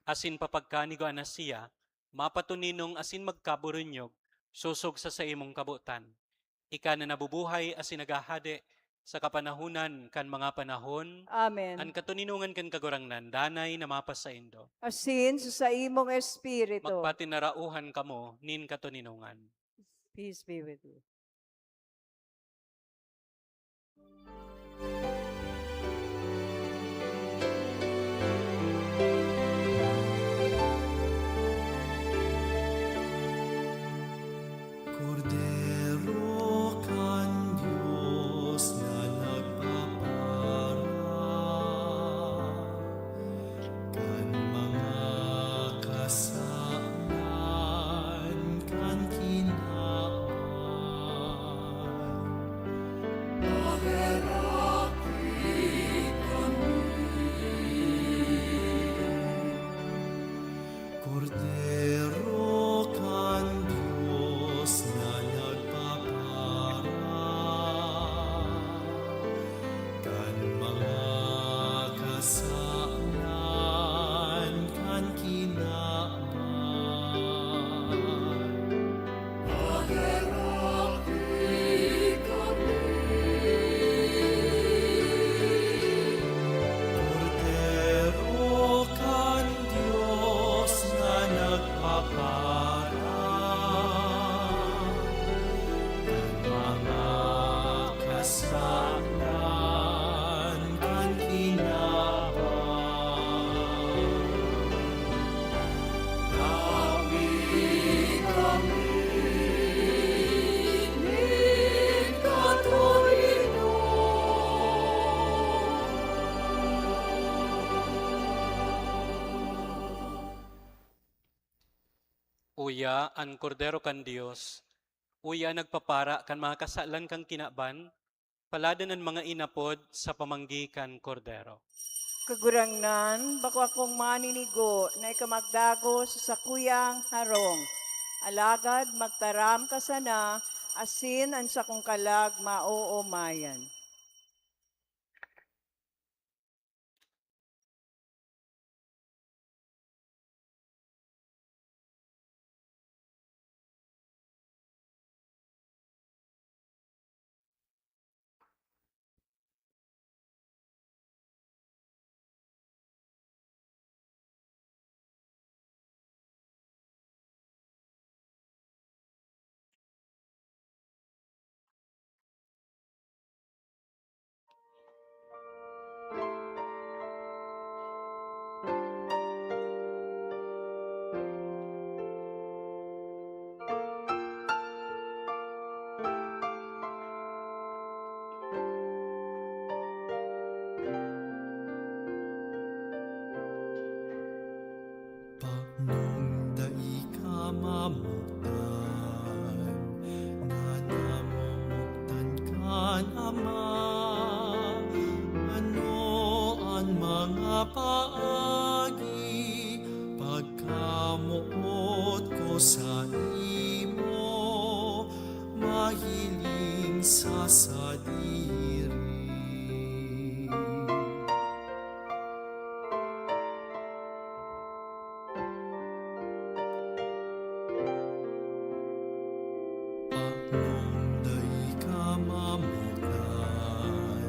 asin papagkanigwa na siya, mapatoninong asin magkaburunyog, sosog sa saimong kabotan. Ika na nabubuhay asin naghahade sa kapanahonan kan mga panahon. Amen. An katoninongan kan Kagurangnan danay na mapasaindo. Asin sa saimong espiritu. Magpatinarauhan kamo nin katoninongan. Peace be with you. Kordero kan Dios na nagpapara kan mga kasalan kan kinaban. Paheraki kami. Kordero kan Dios na nagpapara kan mga kasalan kan kinaban. Paheraki kami. Kordero kan Dios na nagpa Uya an Kordero kan Dios, uya an nagpapara kan mga kasalan kan kinaban, paladan an mga inapod sa pamanggi kan Kordero. Kagurangnan, bako akong maninigo na ika magdagos sa sakuyang harong. Alagad magtaram ka sana, asin an sakong kalag maoomayan. Paanong dai ka mamuktan na namumuktan kan Ama? Ano an mga paagi pagkamoot ko saimo? Mahiling sa sadiri. Paanong dai ka mamuktan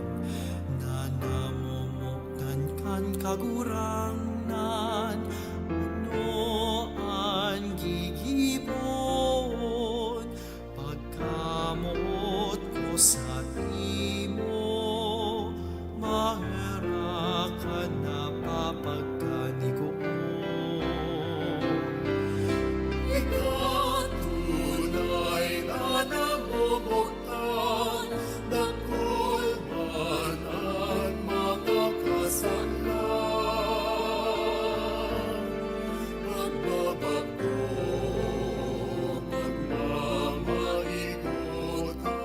na namumuktan kan Kagurangnan? Ano an gigibon pagkamoot ko saimo? Maherak ka na papagkanigoon. Ikaw tunay na namumuktan, dakul man an mga kasalan. Magbabakbo, magmamaigot ka.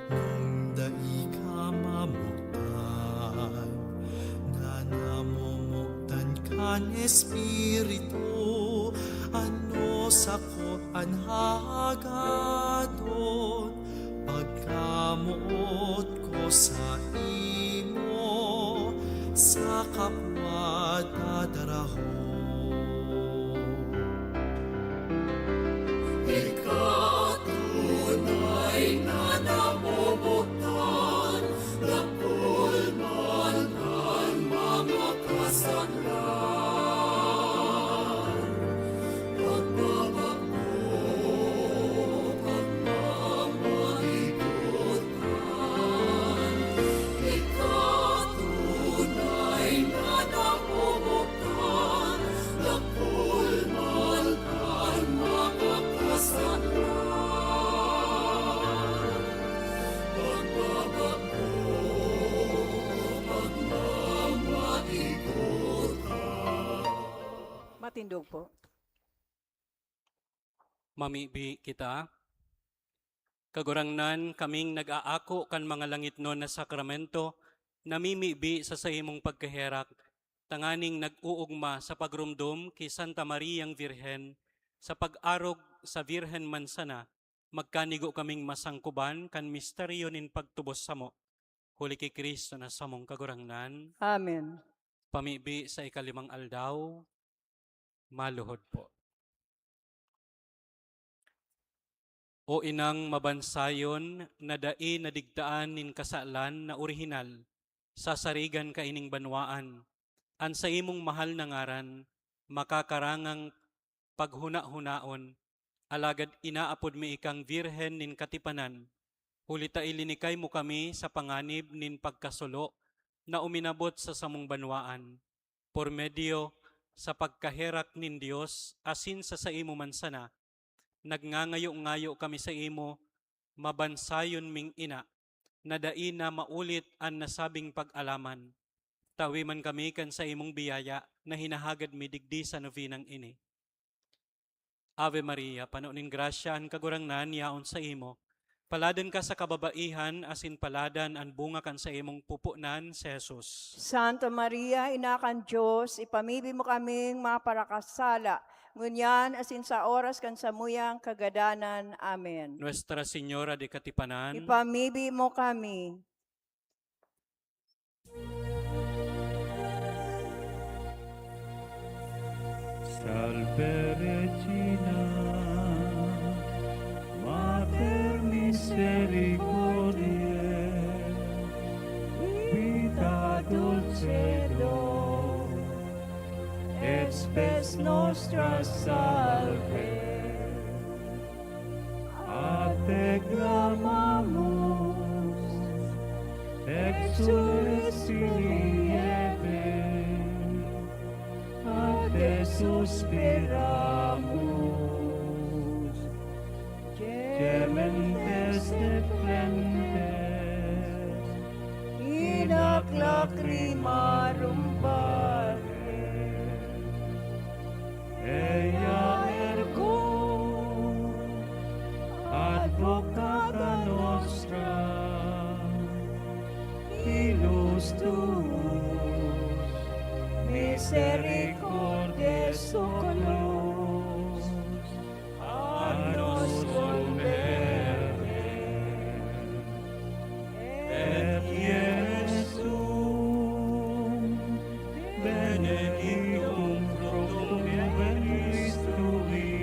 Paanong dai ka mamuktan na namumuktan kan Espiritu? Ano sako an hahagadon pagkamoot ko saimo sa kapwa dadarahon? Ika tunay na namumuktan, dakul man an mga kasalan. Pagbabakbo, pagmamaigot, ika tunay na namumuktan, dakul man an mga kasalan. Pagbabakbo, pagmamaigot ka. Matindog po. Mamibi kita. Kagurangnan, kaming nag-aako kan mga langitnon na sakramento, namimibi sa saimong pagkaherak, tanganing nag-uugma sa pagromdom ki Santa Mariang Birhen, sa pag-arog sa Birhen man sana, magkanigo kaming masangkoban kan misteryo nin pagtubos samo, huli ki Cristo na samong Kagurangnan. Amen. Pamibi sa ikalimang aldaw, maluhod po. O Inang mabansayon na dai nadigtaan nin kasalan na orihinal, sasarigan ka ining banwaan. An saimong mahal na ngaran makakarangang paghunahunaon, alagad inaapod mi ikang Birhen nin Katipanan, huli ta ilinikay mo kami sa panganib nin pagkasulo na uminabot sa samong banwaan. Por medio sa pagkaherak nin Dios asin sa saimo man sana, nagngangayo-ngayo kami saimo, mabansayon ming ina, na dai na maulit an nasabing pag-alaman. Tawi man kami kan saimong biyaya na hinahagad mi digdi sa novenang ini. Ave Maria, pano nin grasya, an Kagurangnan yaon saimo. Paladan ka sa kababaihan, asin paladan an bunga kan saimong pupunan, si Jesus. Santa Maria, Ina kan Dios, ipamibi mo kaming mga parakasala, ngunyan asin sa oras kan samuyang kagadanan. Amen. Nuestra Señora de Katipanan. Ipamibi mo kami. Salve Regina, Mater misericordiae, Vita Dulcedo, et spes nostra salve. A te clamamus, exules in niebem, a te suspiramus, gementes et flentes in hac lacrimarum Patris. Ea ergo advocata nostra, ilus tuus, misericordes oculos, annos converge. Et Iesum benedictum fructum ventris tui,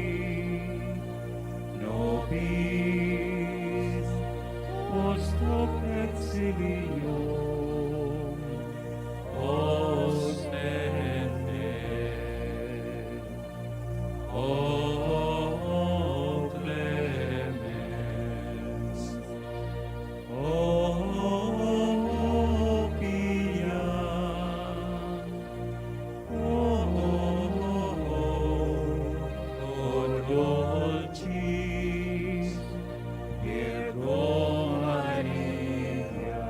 nobis post hoc exilium ostende. O clemens, O pia, O dulcis Virgo Maria.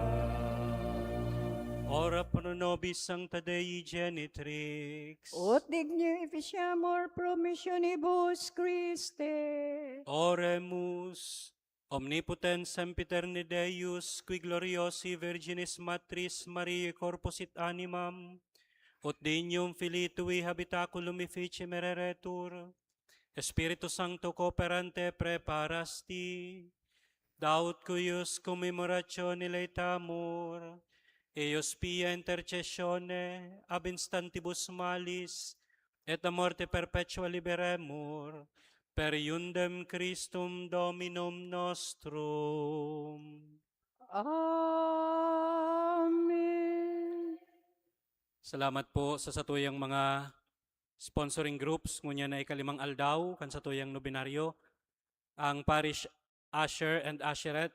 Ora pro nobis Sancta Dei Genitrix. Ut dignum efficiamur pro missionibus Christi. Oremus. Omnipotens sempiterne Deus, qui gloriosi Virginis Matris Mariae corpus et animam, ut dignum Filii tui habitaculum efficem ereretur, Spiritu Sancto cooperante praeparasti, daut cuius commemoratione laetamur, eius pia intercessione ab instantibus malis et a morte perpetua liberemur, per iundem Christum Dominum nostrum. Amen. Salamat po sa satuyang mga sponsoring groups. Ngunyan na ikalimang aldaw kan satuyang nobenaryo, ang Parish Usher and Usherette,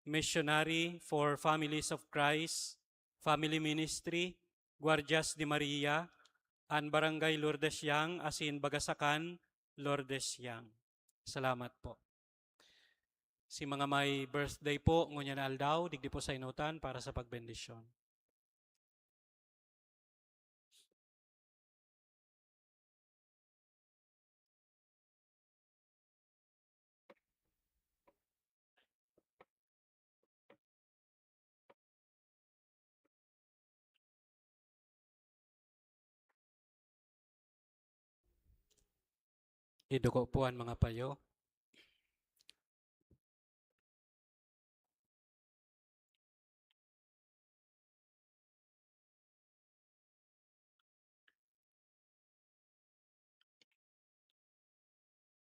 Missionary for Families of Christ, Family Ministry, Guardias de Maria, an Barangay Lourdes Yang, asin Bagasakan, Lourdes Yang. Salamat po. Si mga may birthday po, ngunyan na aldaw, digdi po sa inutan para sa pagbendisyon. Iduko po an mga payo.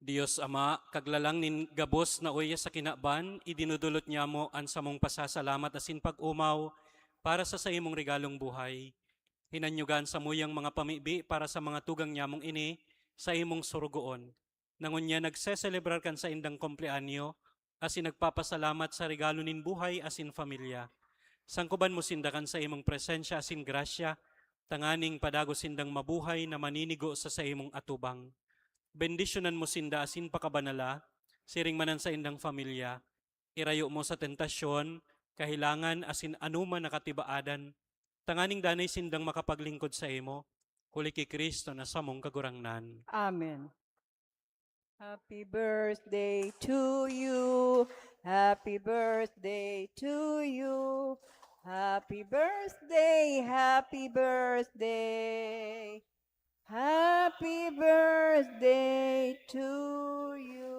Dios Ama, Kaglalang nin gabos na uya sa kinaban, idinudulot nyamo an samong pasasalamat asin pag-omaw para sa saimong regalong buhay. Hinanyugan samuyang mga pamibi para sa mga tugang nyamong ini sa imong sorogoon, na ngunyan nagseselebrar kan saindang kumpleanyo asin nagpapasalamat sa regalo nin buhay asin pamilya. Sangkoban mo sinda kan saimong presensya asin grasya, tanganing padagos sindang mabuhay na maninigo sa saimong atubang. Bendisyonan mo sinda asin pakabanala, siring man an saindang pamilya. Irayo mo sa tentasyon, kahelangan asin anoman na katibaadan, tanganing danay sindang makapaglingkod saimo, huli ki Cristo na samong Kagurangnan. Amen. Happy birthday to you. Happy birthday to you. Happy birthday, happy birthday. Happy birthday to you.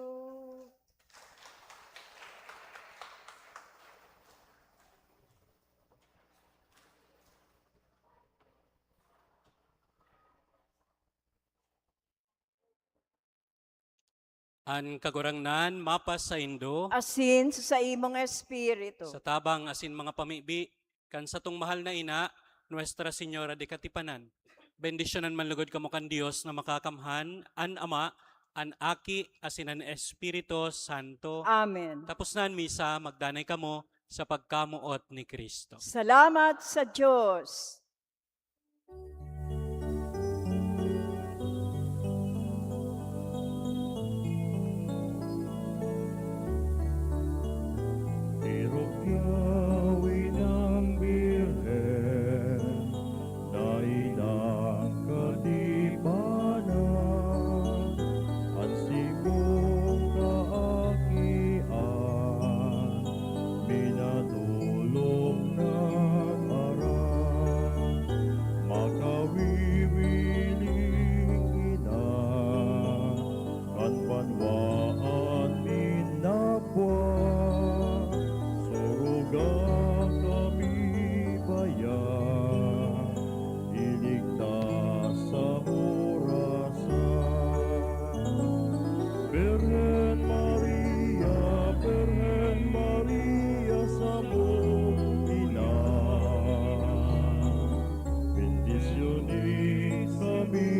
An Kagurangnan mapasaindo. Asin sa saimong espiritu. Sa tabang asin mga pamibi kan satong mahal na ina, Nuestra Señora de Katipanan. Bendisyonan man lugod kamo kan Dios na makakamhan, an Ama, an Aki, asin an Espiritu Santo. Amen. Tapos na an misa, magdanay kamo sa pagkamoot ni Cristo. Salamat sa Dios. Irukyaw inang Birhen, na inang katipanan, an sigong kaakian, minatulog na aram, makawiwiling ina, kan banwaan nin napwa, suruga kami baya, iligtas sa orasan. Birhen Maria, Birhen Maria, samong ina, bendisyoni kami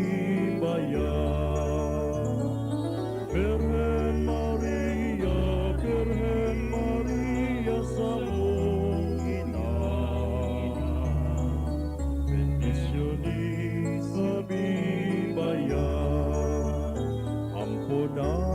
baya. Birhen Maria, Birhen Maria, samong ina, bendisyoni kami baya. Ampo na